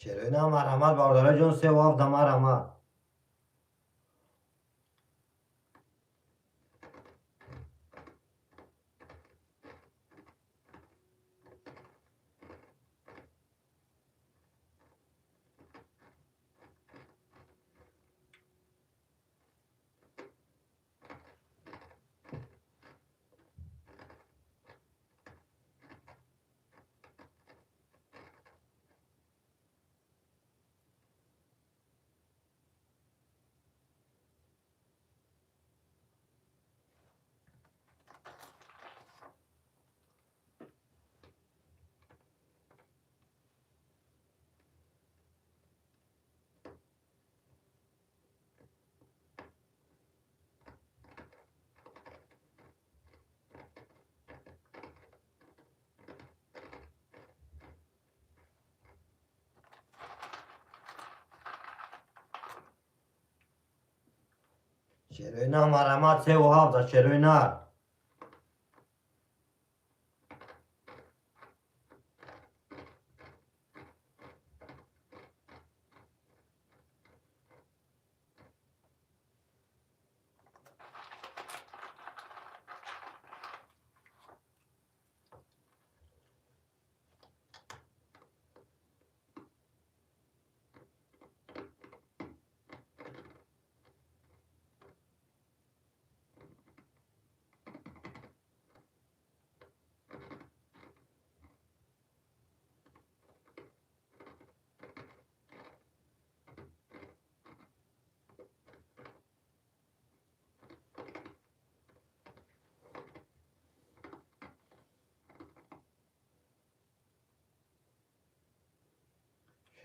Шерои на марҳамат, бародари ҷон, 3 7 да марҳамат. Шерои на марҳамат, 3 7 да шерои нар.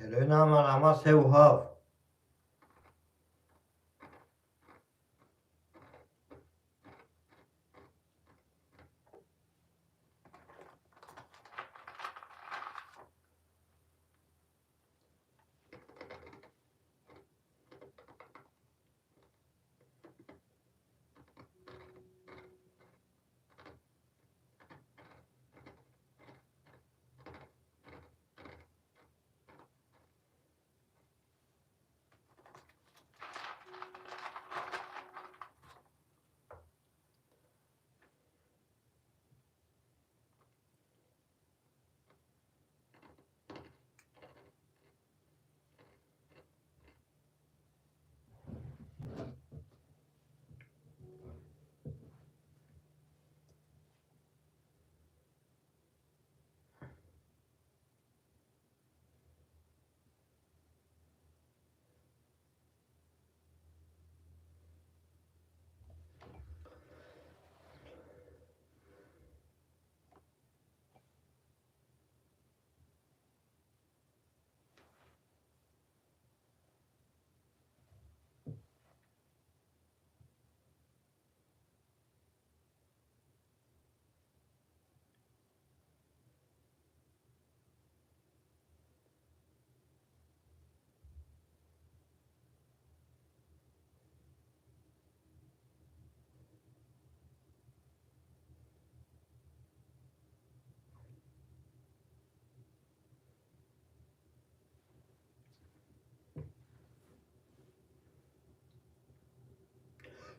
Шерои на марҳамат, 3 7.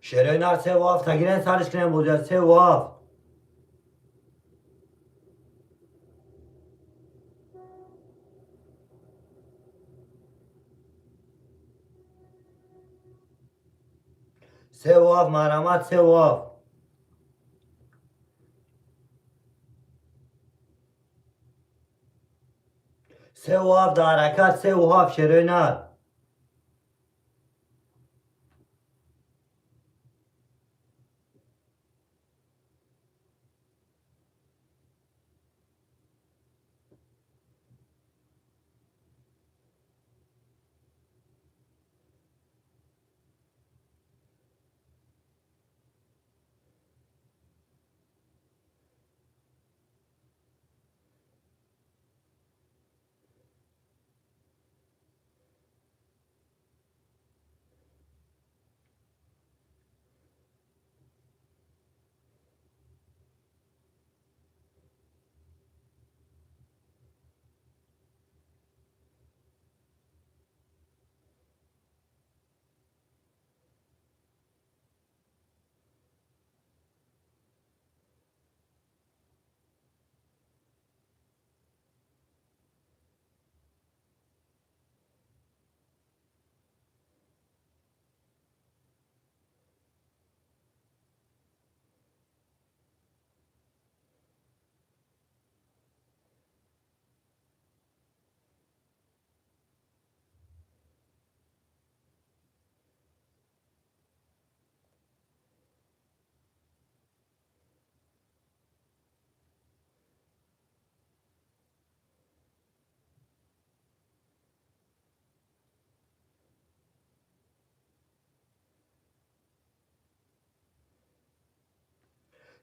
Шерои нар, 3 7 тагирен, сариш кунем бозия, 3 7. 3 7 марҳамат, 3 7. 3 7 дар ҳаракат, 3 7 шерои нар.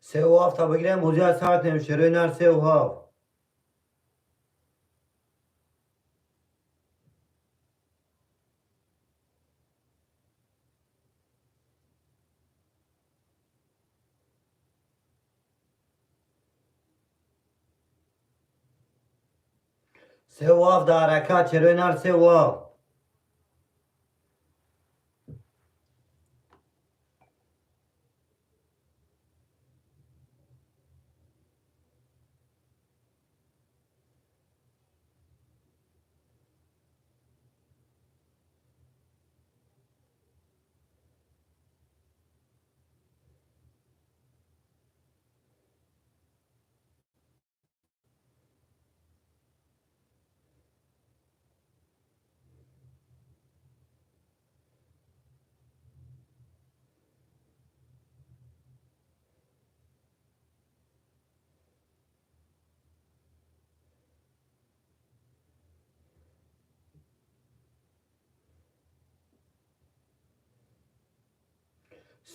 3 و 7 تا بگیریم بازی از سر کنیم. شروع نر 3 و 7. 3 و 7 در حرکت. شروع نر 3 و 7.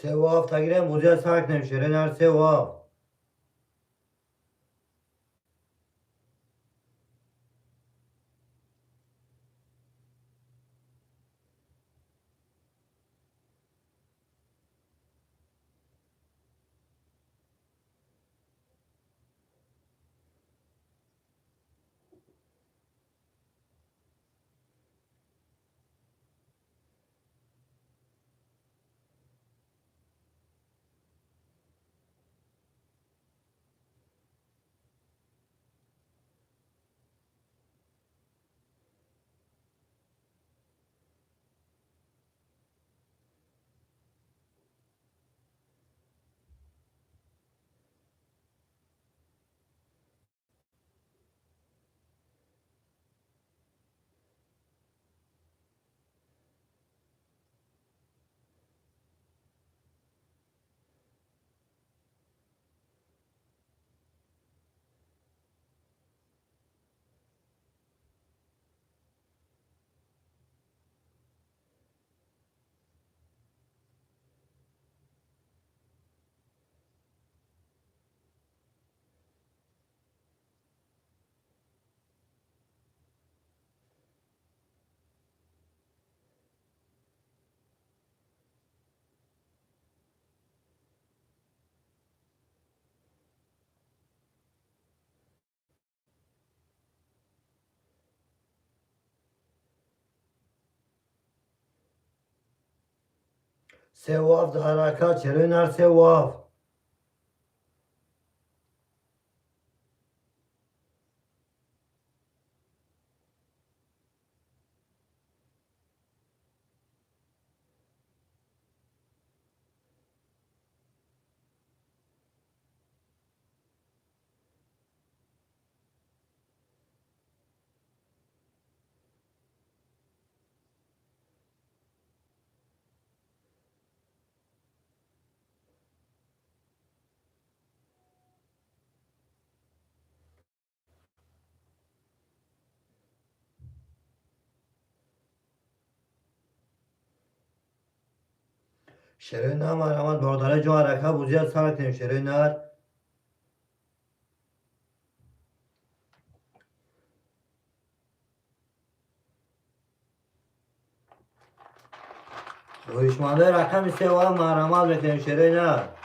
3 و 7 تا گیریم بازی از سر کنیم. شروع نر 3 و 7. 3 و 7 حرکت. شروع نر 3 و 7. شروع نر مرحمت برادر جان حرکت بازی از سر کنیم. شروع نر. хоҳишмандаи рақами 3 و 7 марҳамат мекунем. Шерои нар.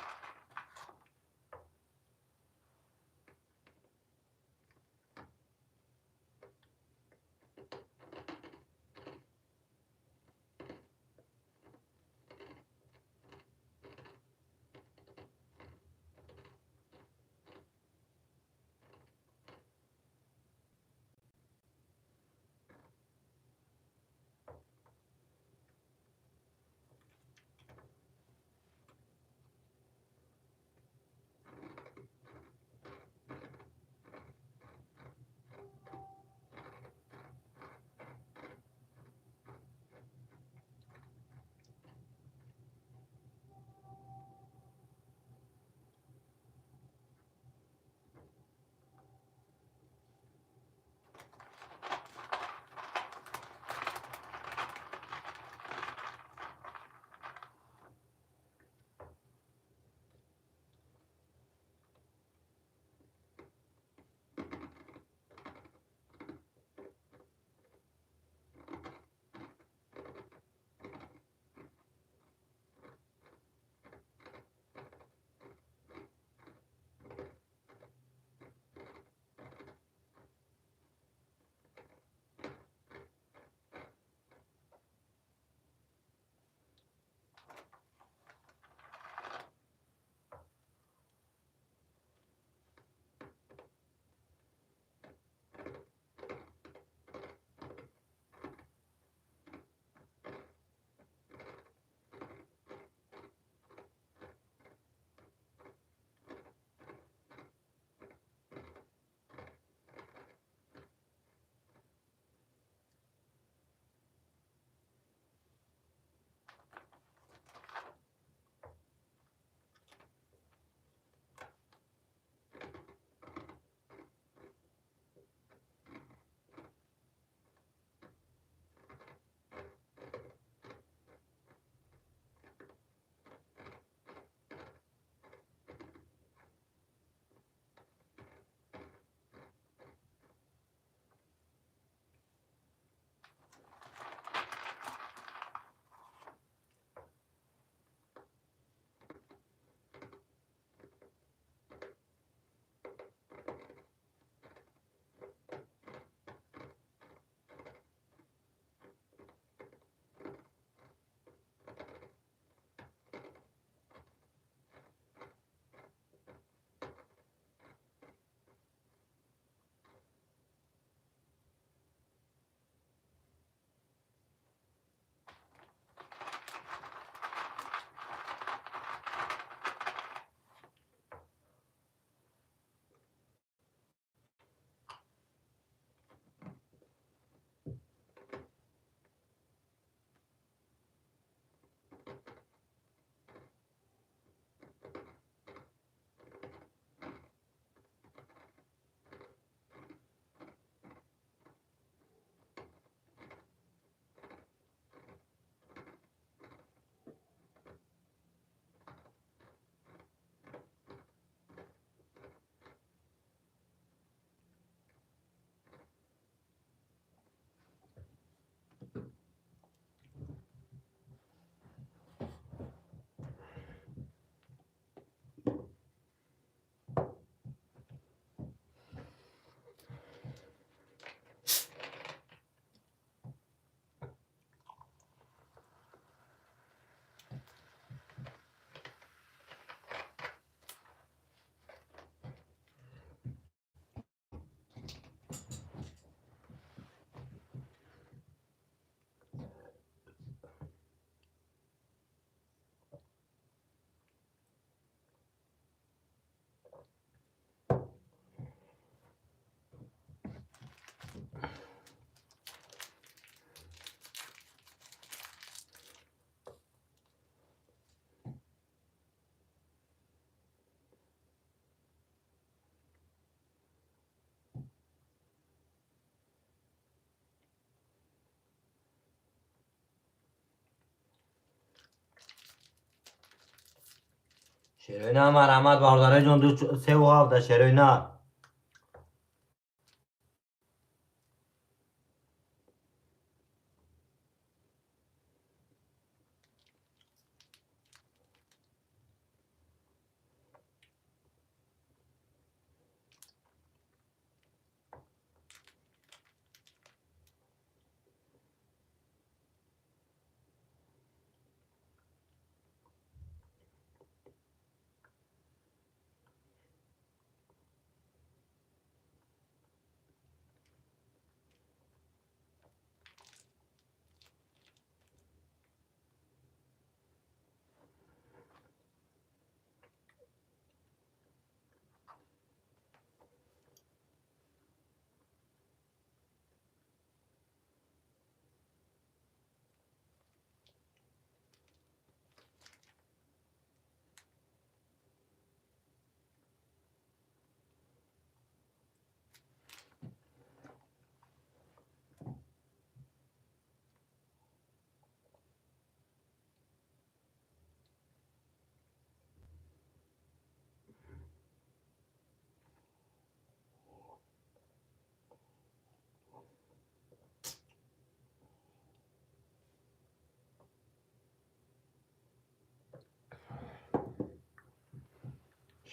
Шерои нар, марҳамат, бародарои ҷон, ду севу ҳафта шерои нар.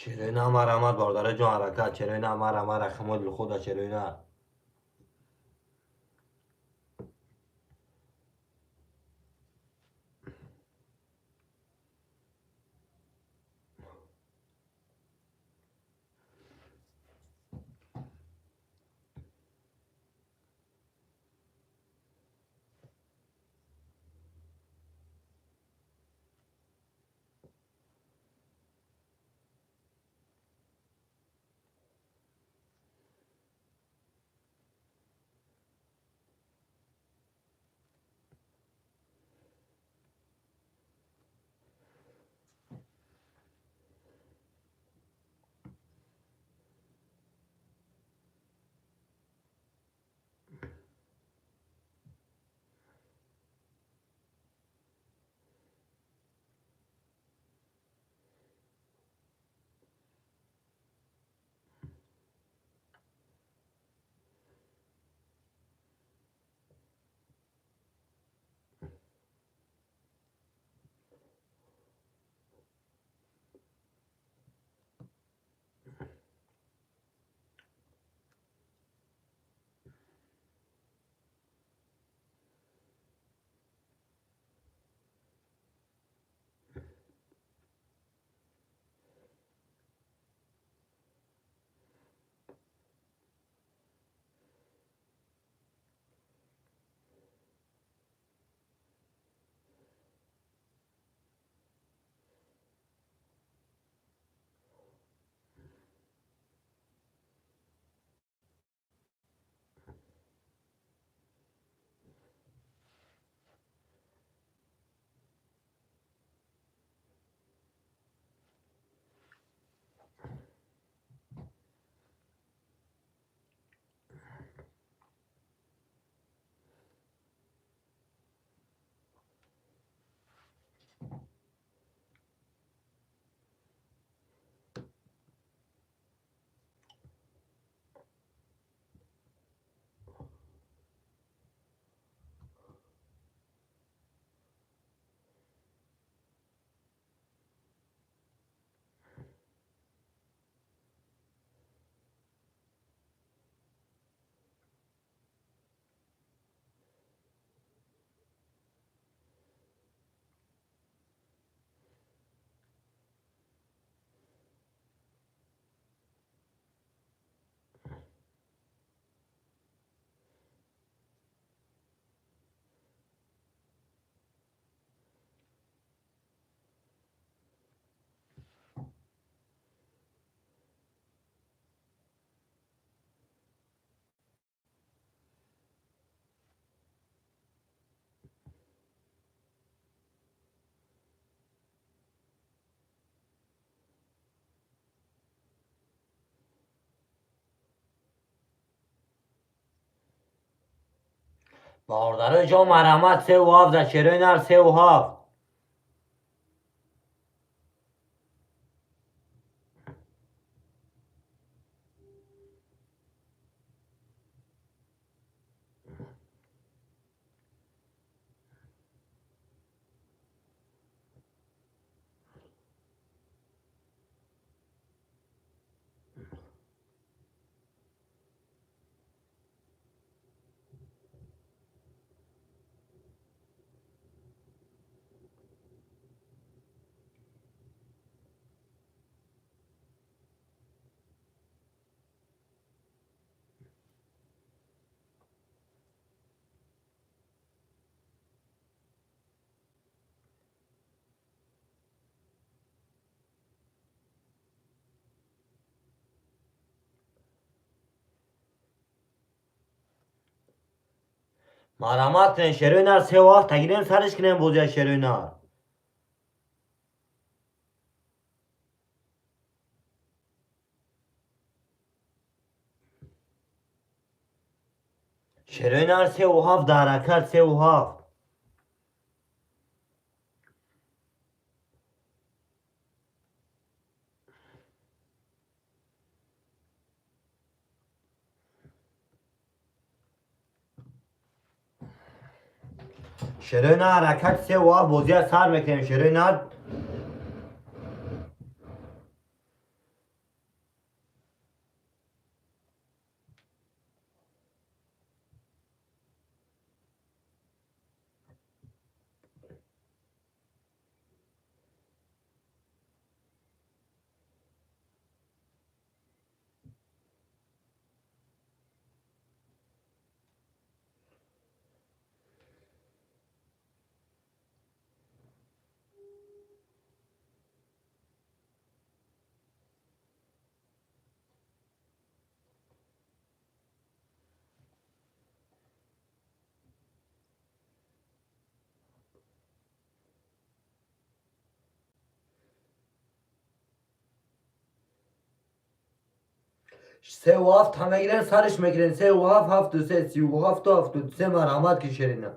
Шерои нар, марҳамат, бародарои ҷон, ҳаракат. Шерои нар, марҳамат, рақамҳои дилхоҳ шерои нар. Бародарои ҷон, марҳамат, севу ҳафт шерои нар, севу ҳафт. Марҳамат кунед, шерои нар 3-7 тагирем, сариш кунем бозия шерои нар. Шерои нар 3-7 дар ҳаракат 3-7. Шерои нар ҳаракат 3-7 бозия сар мекунем. Шерои нар 3-7 ҳама гирен, сариш мекунем. 3-7 7-3 37 73. Марҳамат ки шерина.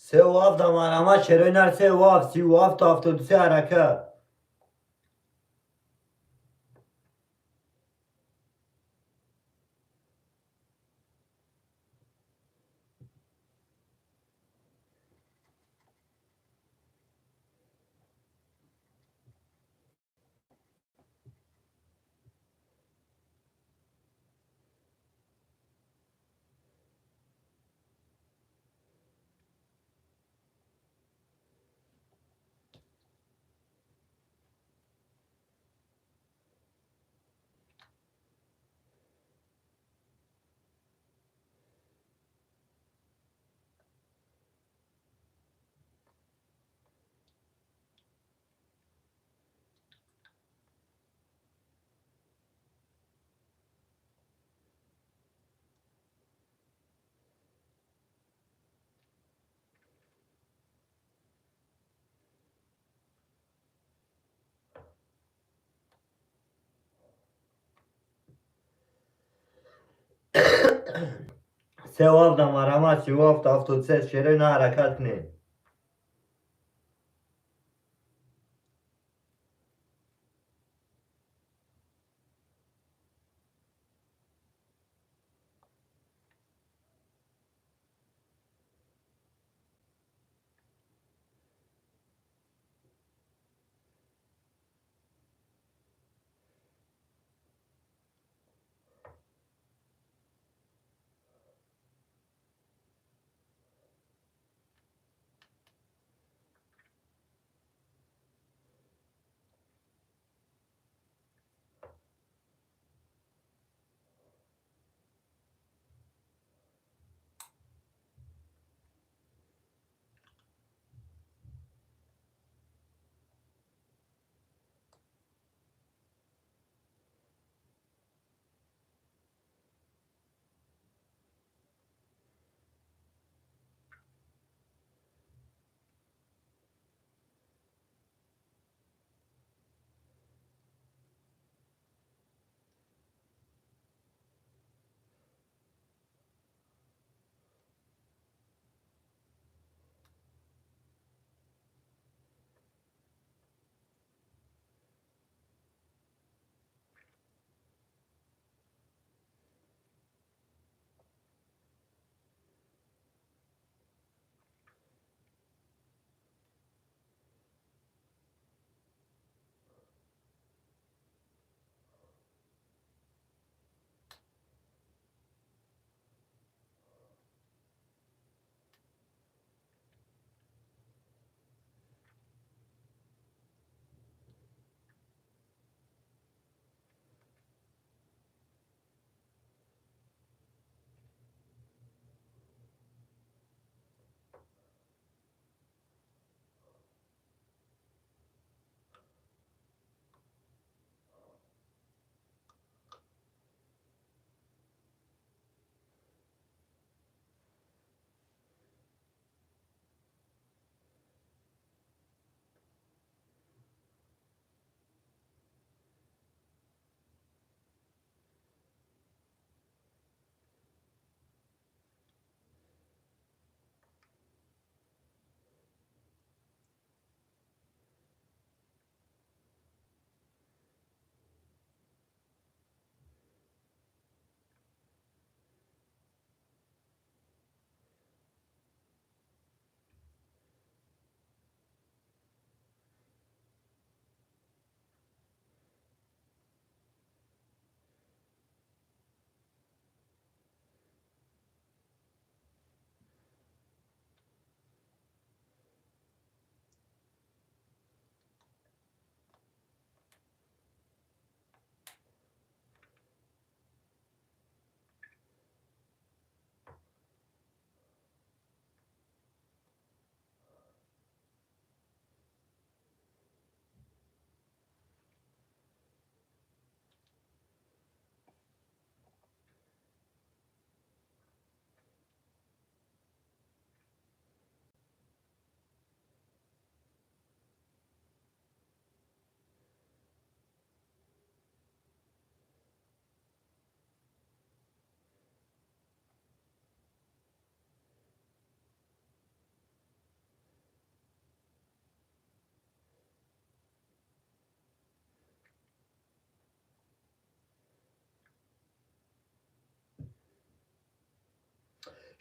3-7 да марҳамат шерои нар 3-7 37 73 ҳаракат. 3-7 да марҳамат 37 73 шерои нар ҳаракат кунед.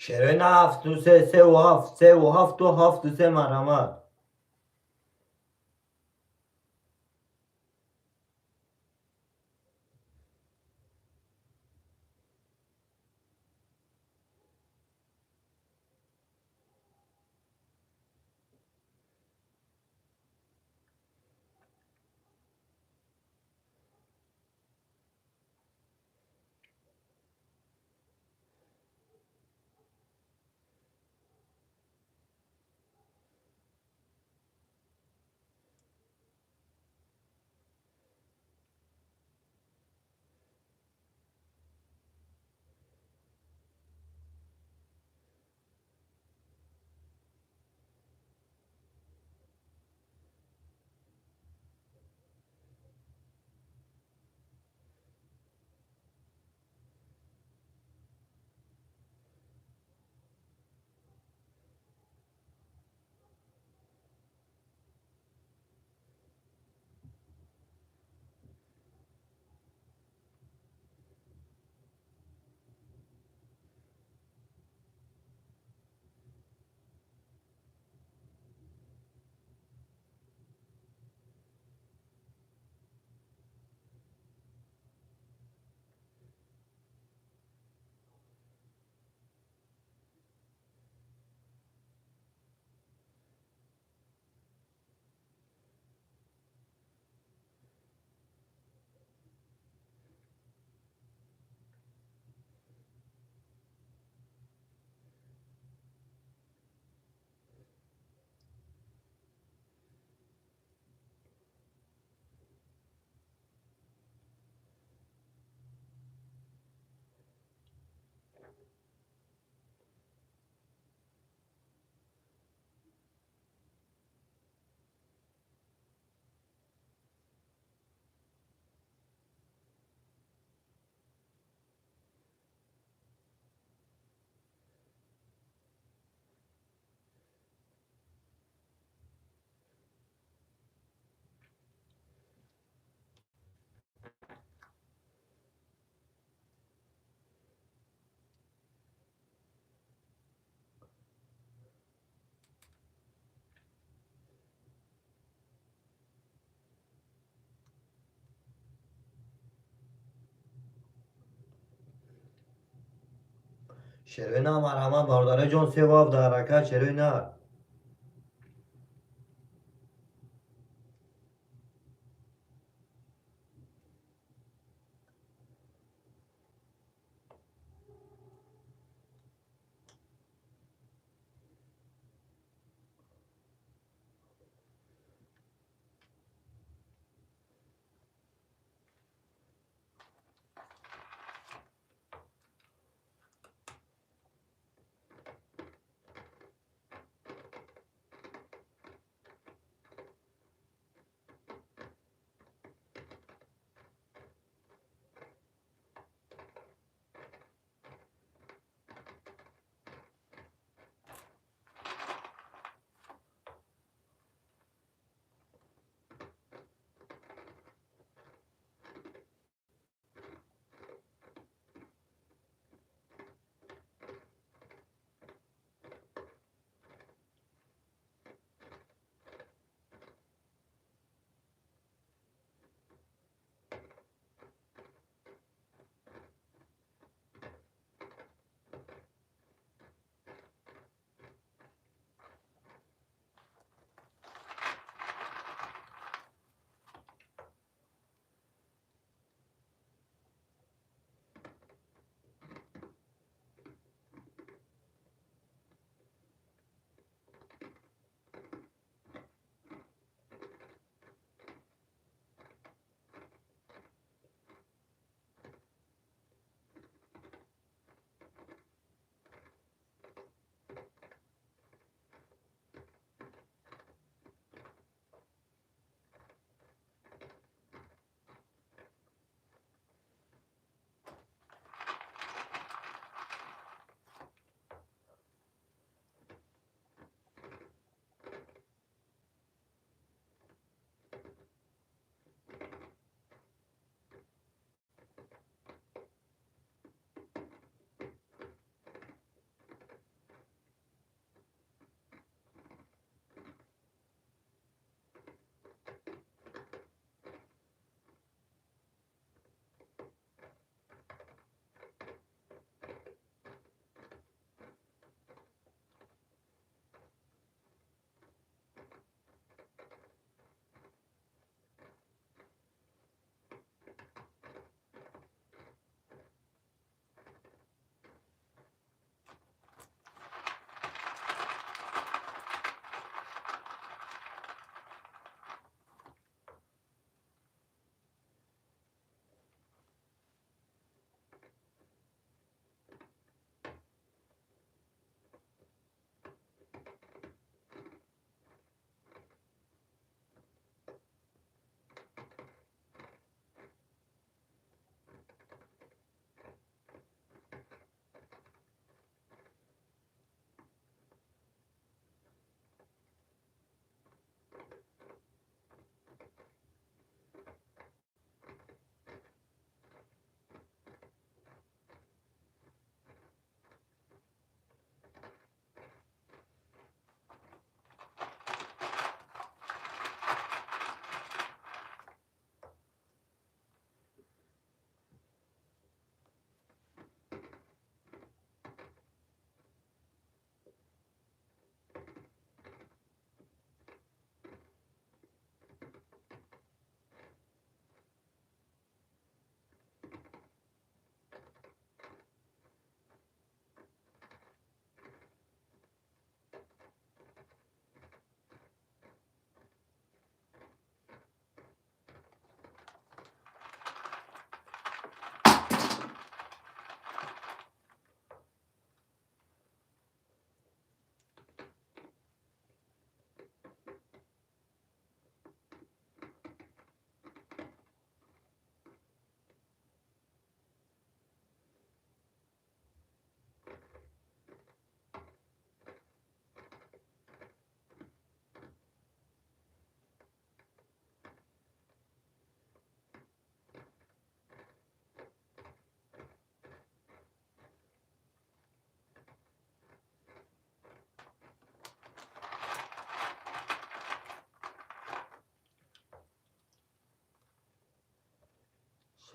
Шерои на ҳафту се, севу ҳафт, севу ҳафту ҳафту се, марҳамат. Шерои на, марҳамат, бародари ҷон, севу ҳафт дар ҳаракат, шерои на.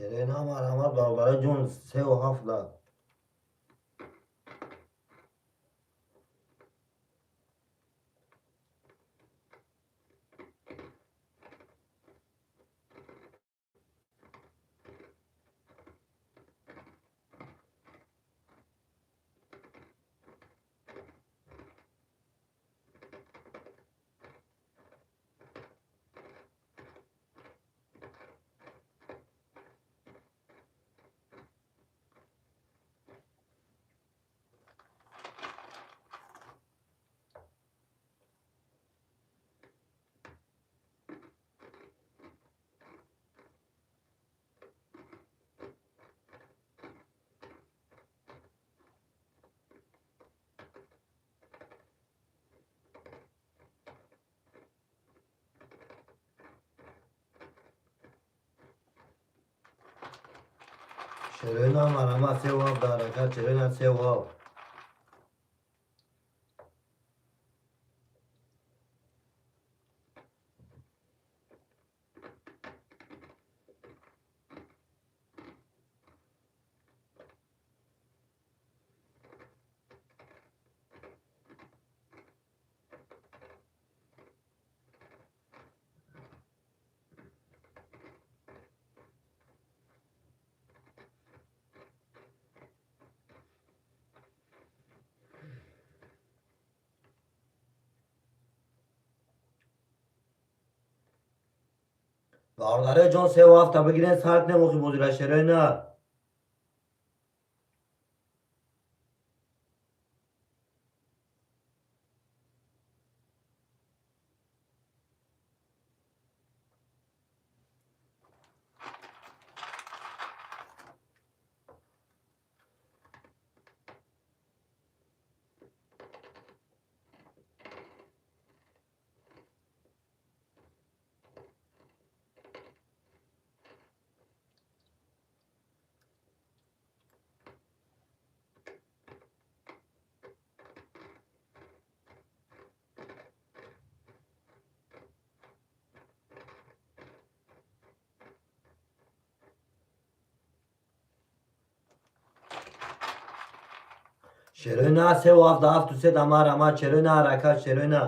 Шерена марҳамат, бародари ҷон, 3-7 да. Шерена марҳамат, 3-7 да ҳаракат, шерена 3-7. Бародари ҷон, 3-7 бигирен, сар кунем охи бозира, шерена. Шерена 3-7 да 7-3 да марҳамат, шерена ҳаракат, шерена.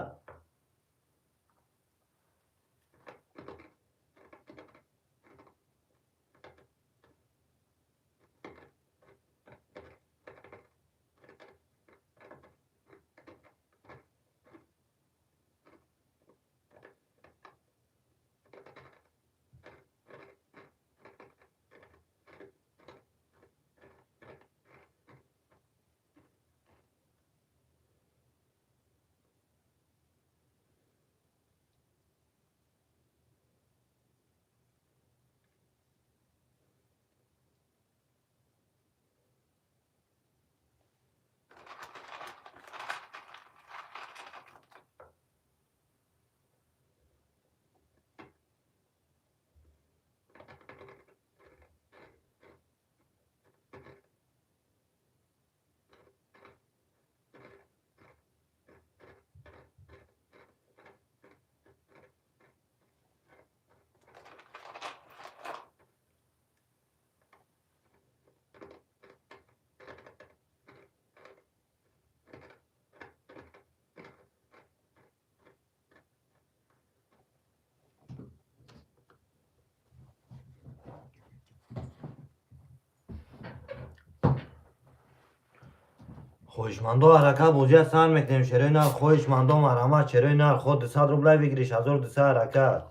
Хоҳишмандо, ҳаракат, бозия сар мекунем. Шерои нар, хоҳишмандо, марҳамат, шерои нар, ход 200 рубля выигрыш, 1200 ҳаракат.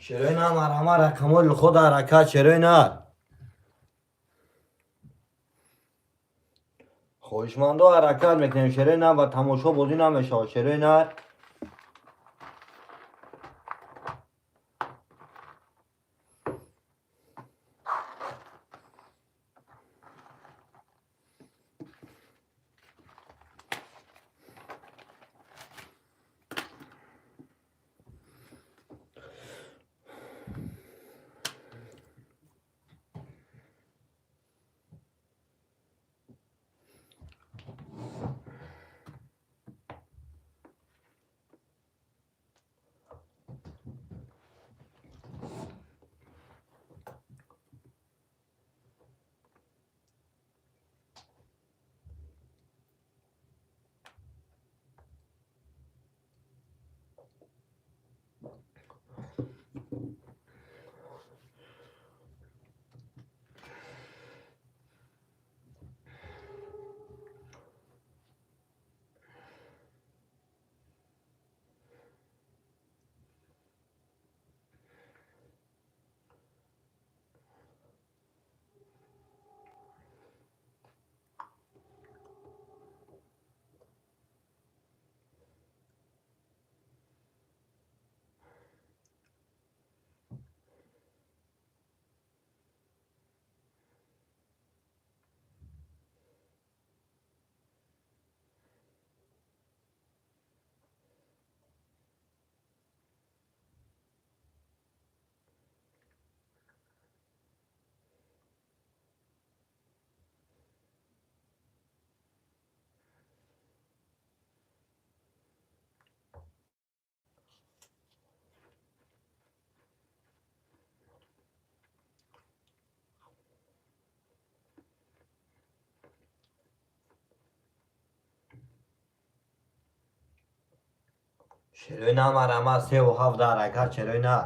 Шерои нар, марҳама, рақамҳои худ ҳаракат, шерои нар. Хоҳишмандо, ҳаракат мекунем, шерои нар, ба тамошо бозӣ намешавад, шерои нар. Шерои нар, марҳама, 3-7 ҳаракат, шерои нар.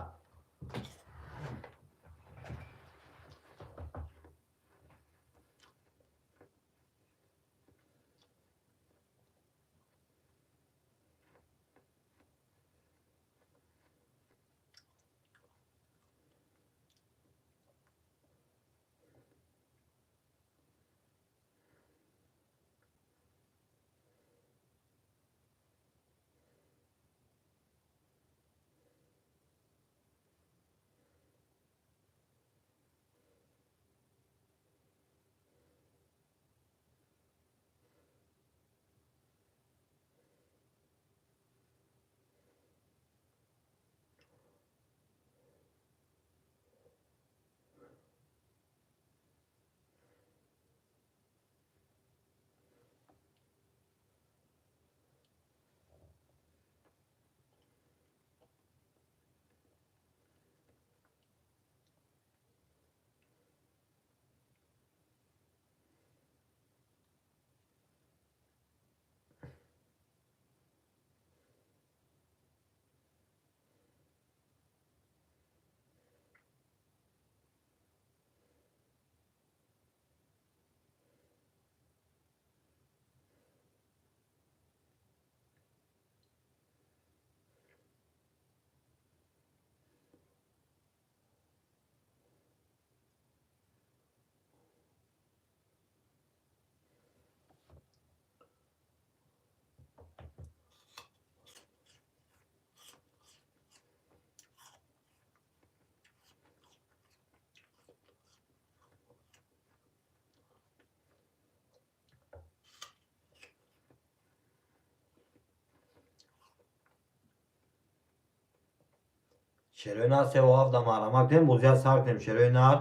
Шерои нар, 3-7 марҳама кунем, бозия сар кунем, шерои нар.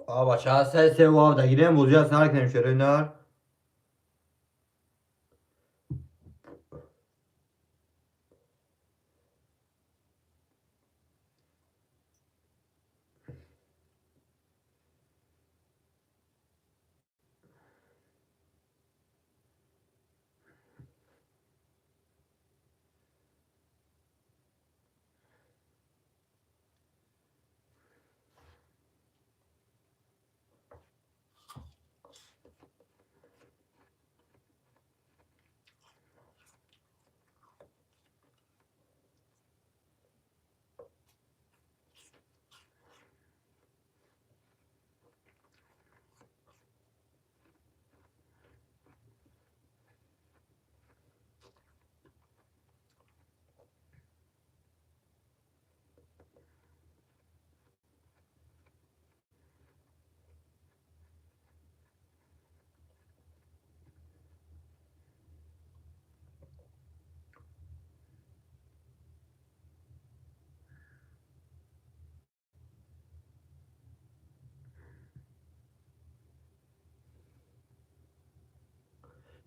А бача, се се вав дагирем, бозия сар кунем, шерои нар.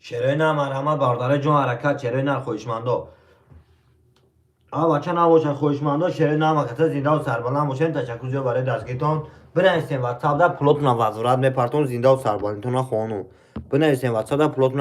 Шерои нар, марҳамат, бародари ҷон, ҳаракат, шерои нар, хоҳишмандо. А бача, набошад, хоҳишмандо, шерои нар, маката зиндаву сарбаланд бошед. Ташаккур зиёд барои дастгиритон. Бинависем ватсапда, пулотона возврат мепартон. Зиндаву сарбаландтона хону. Бинависем ватсапда, пулотона.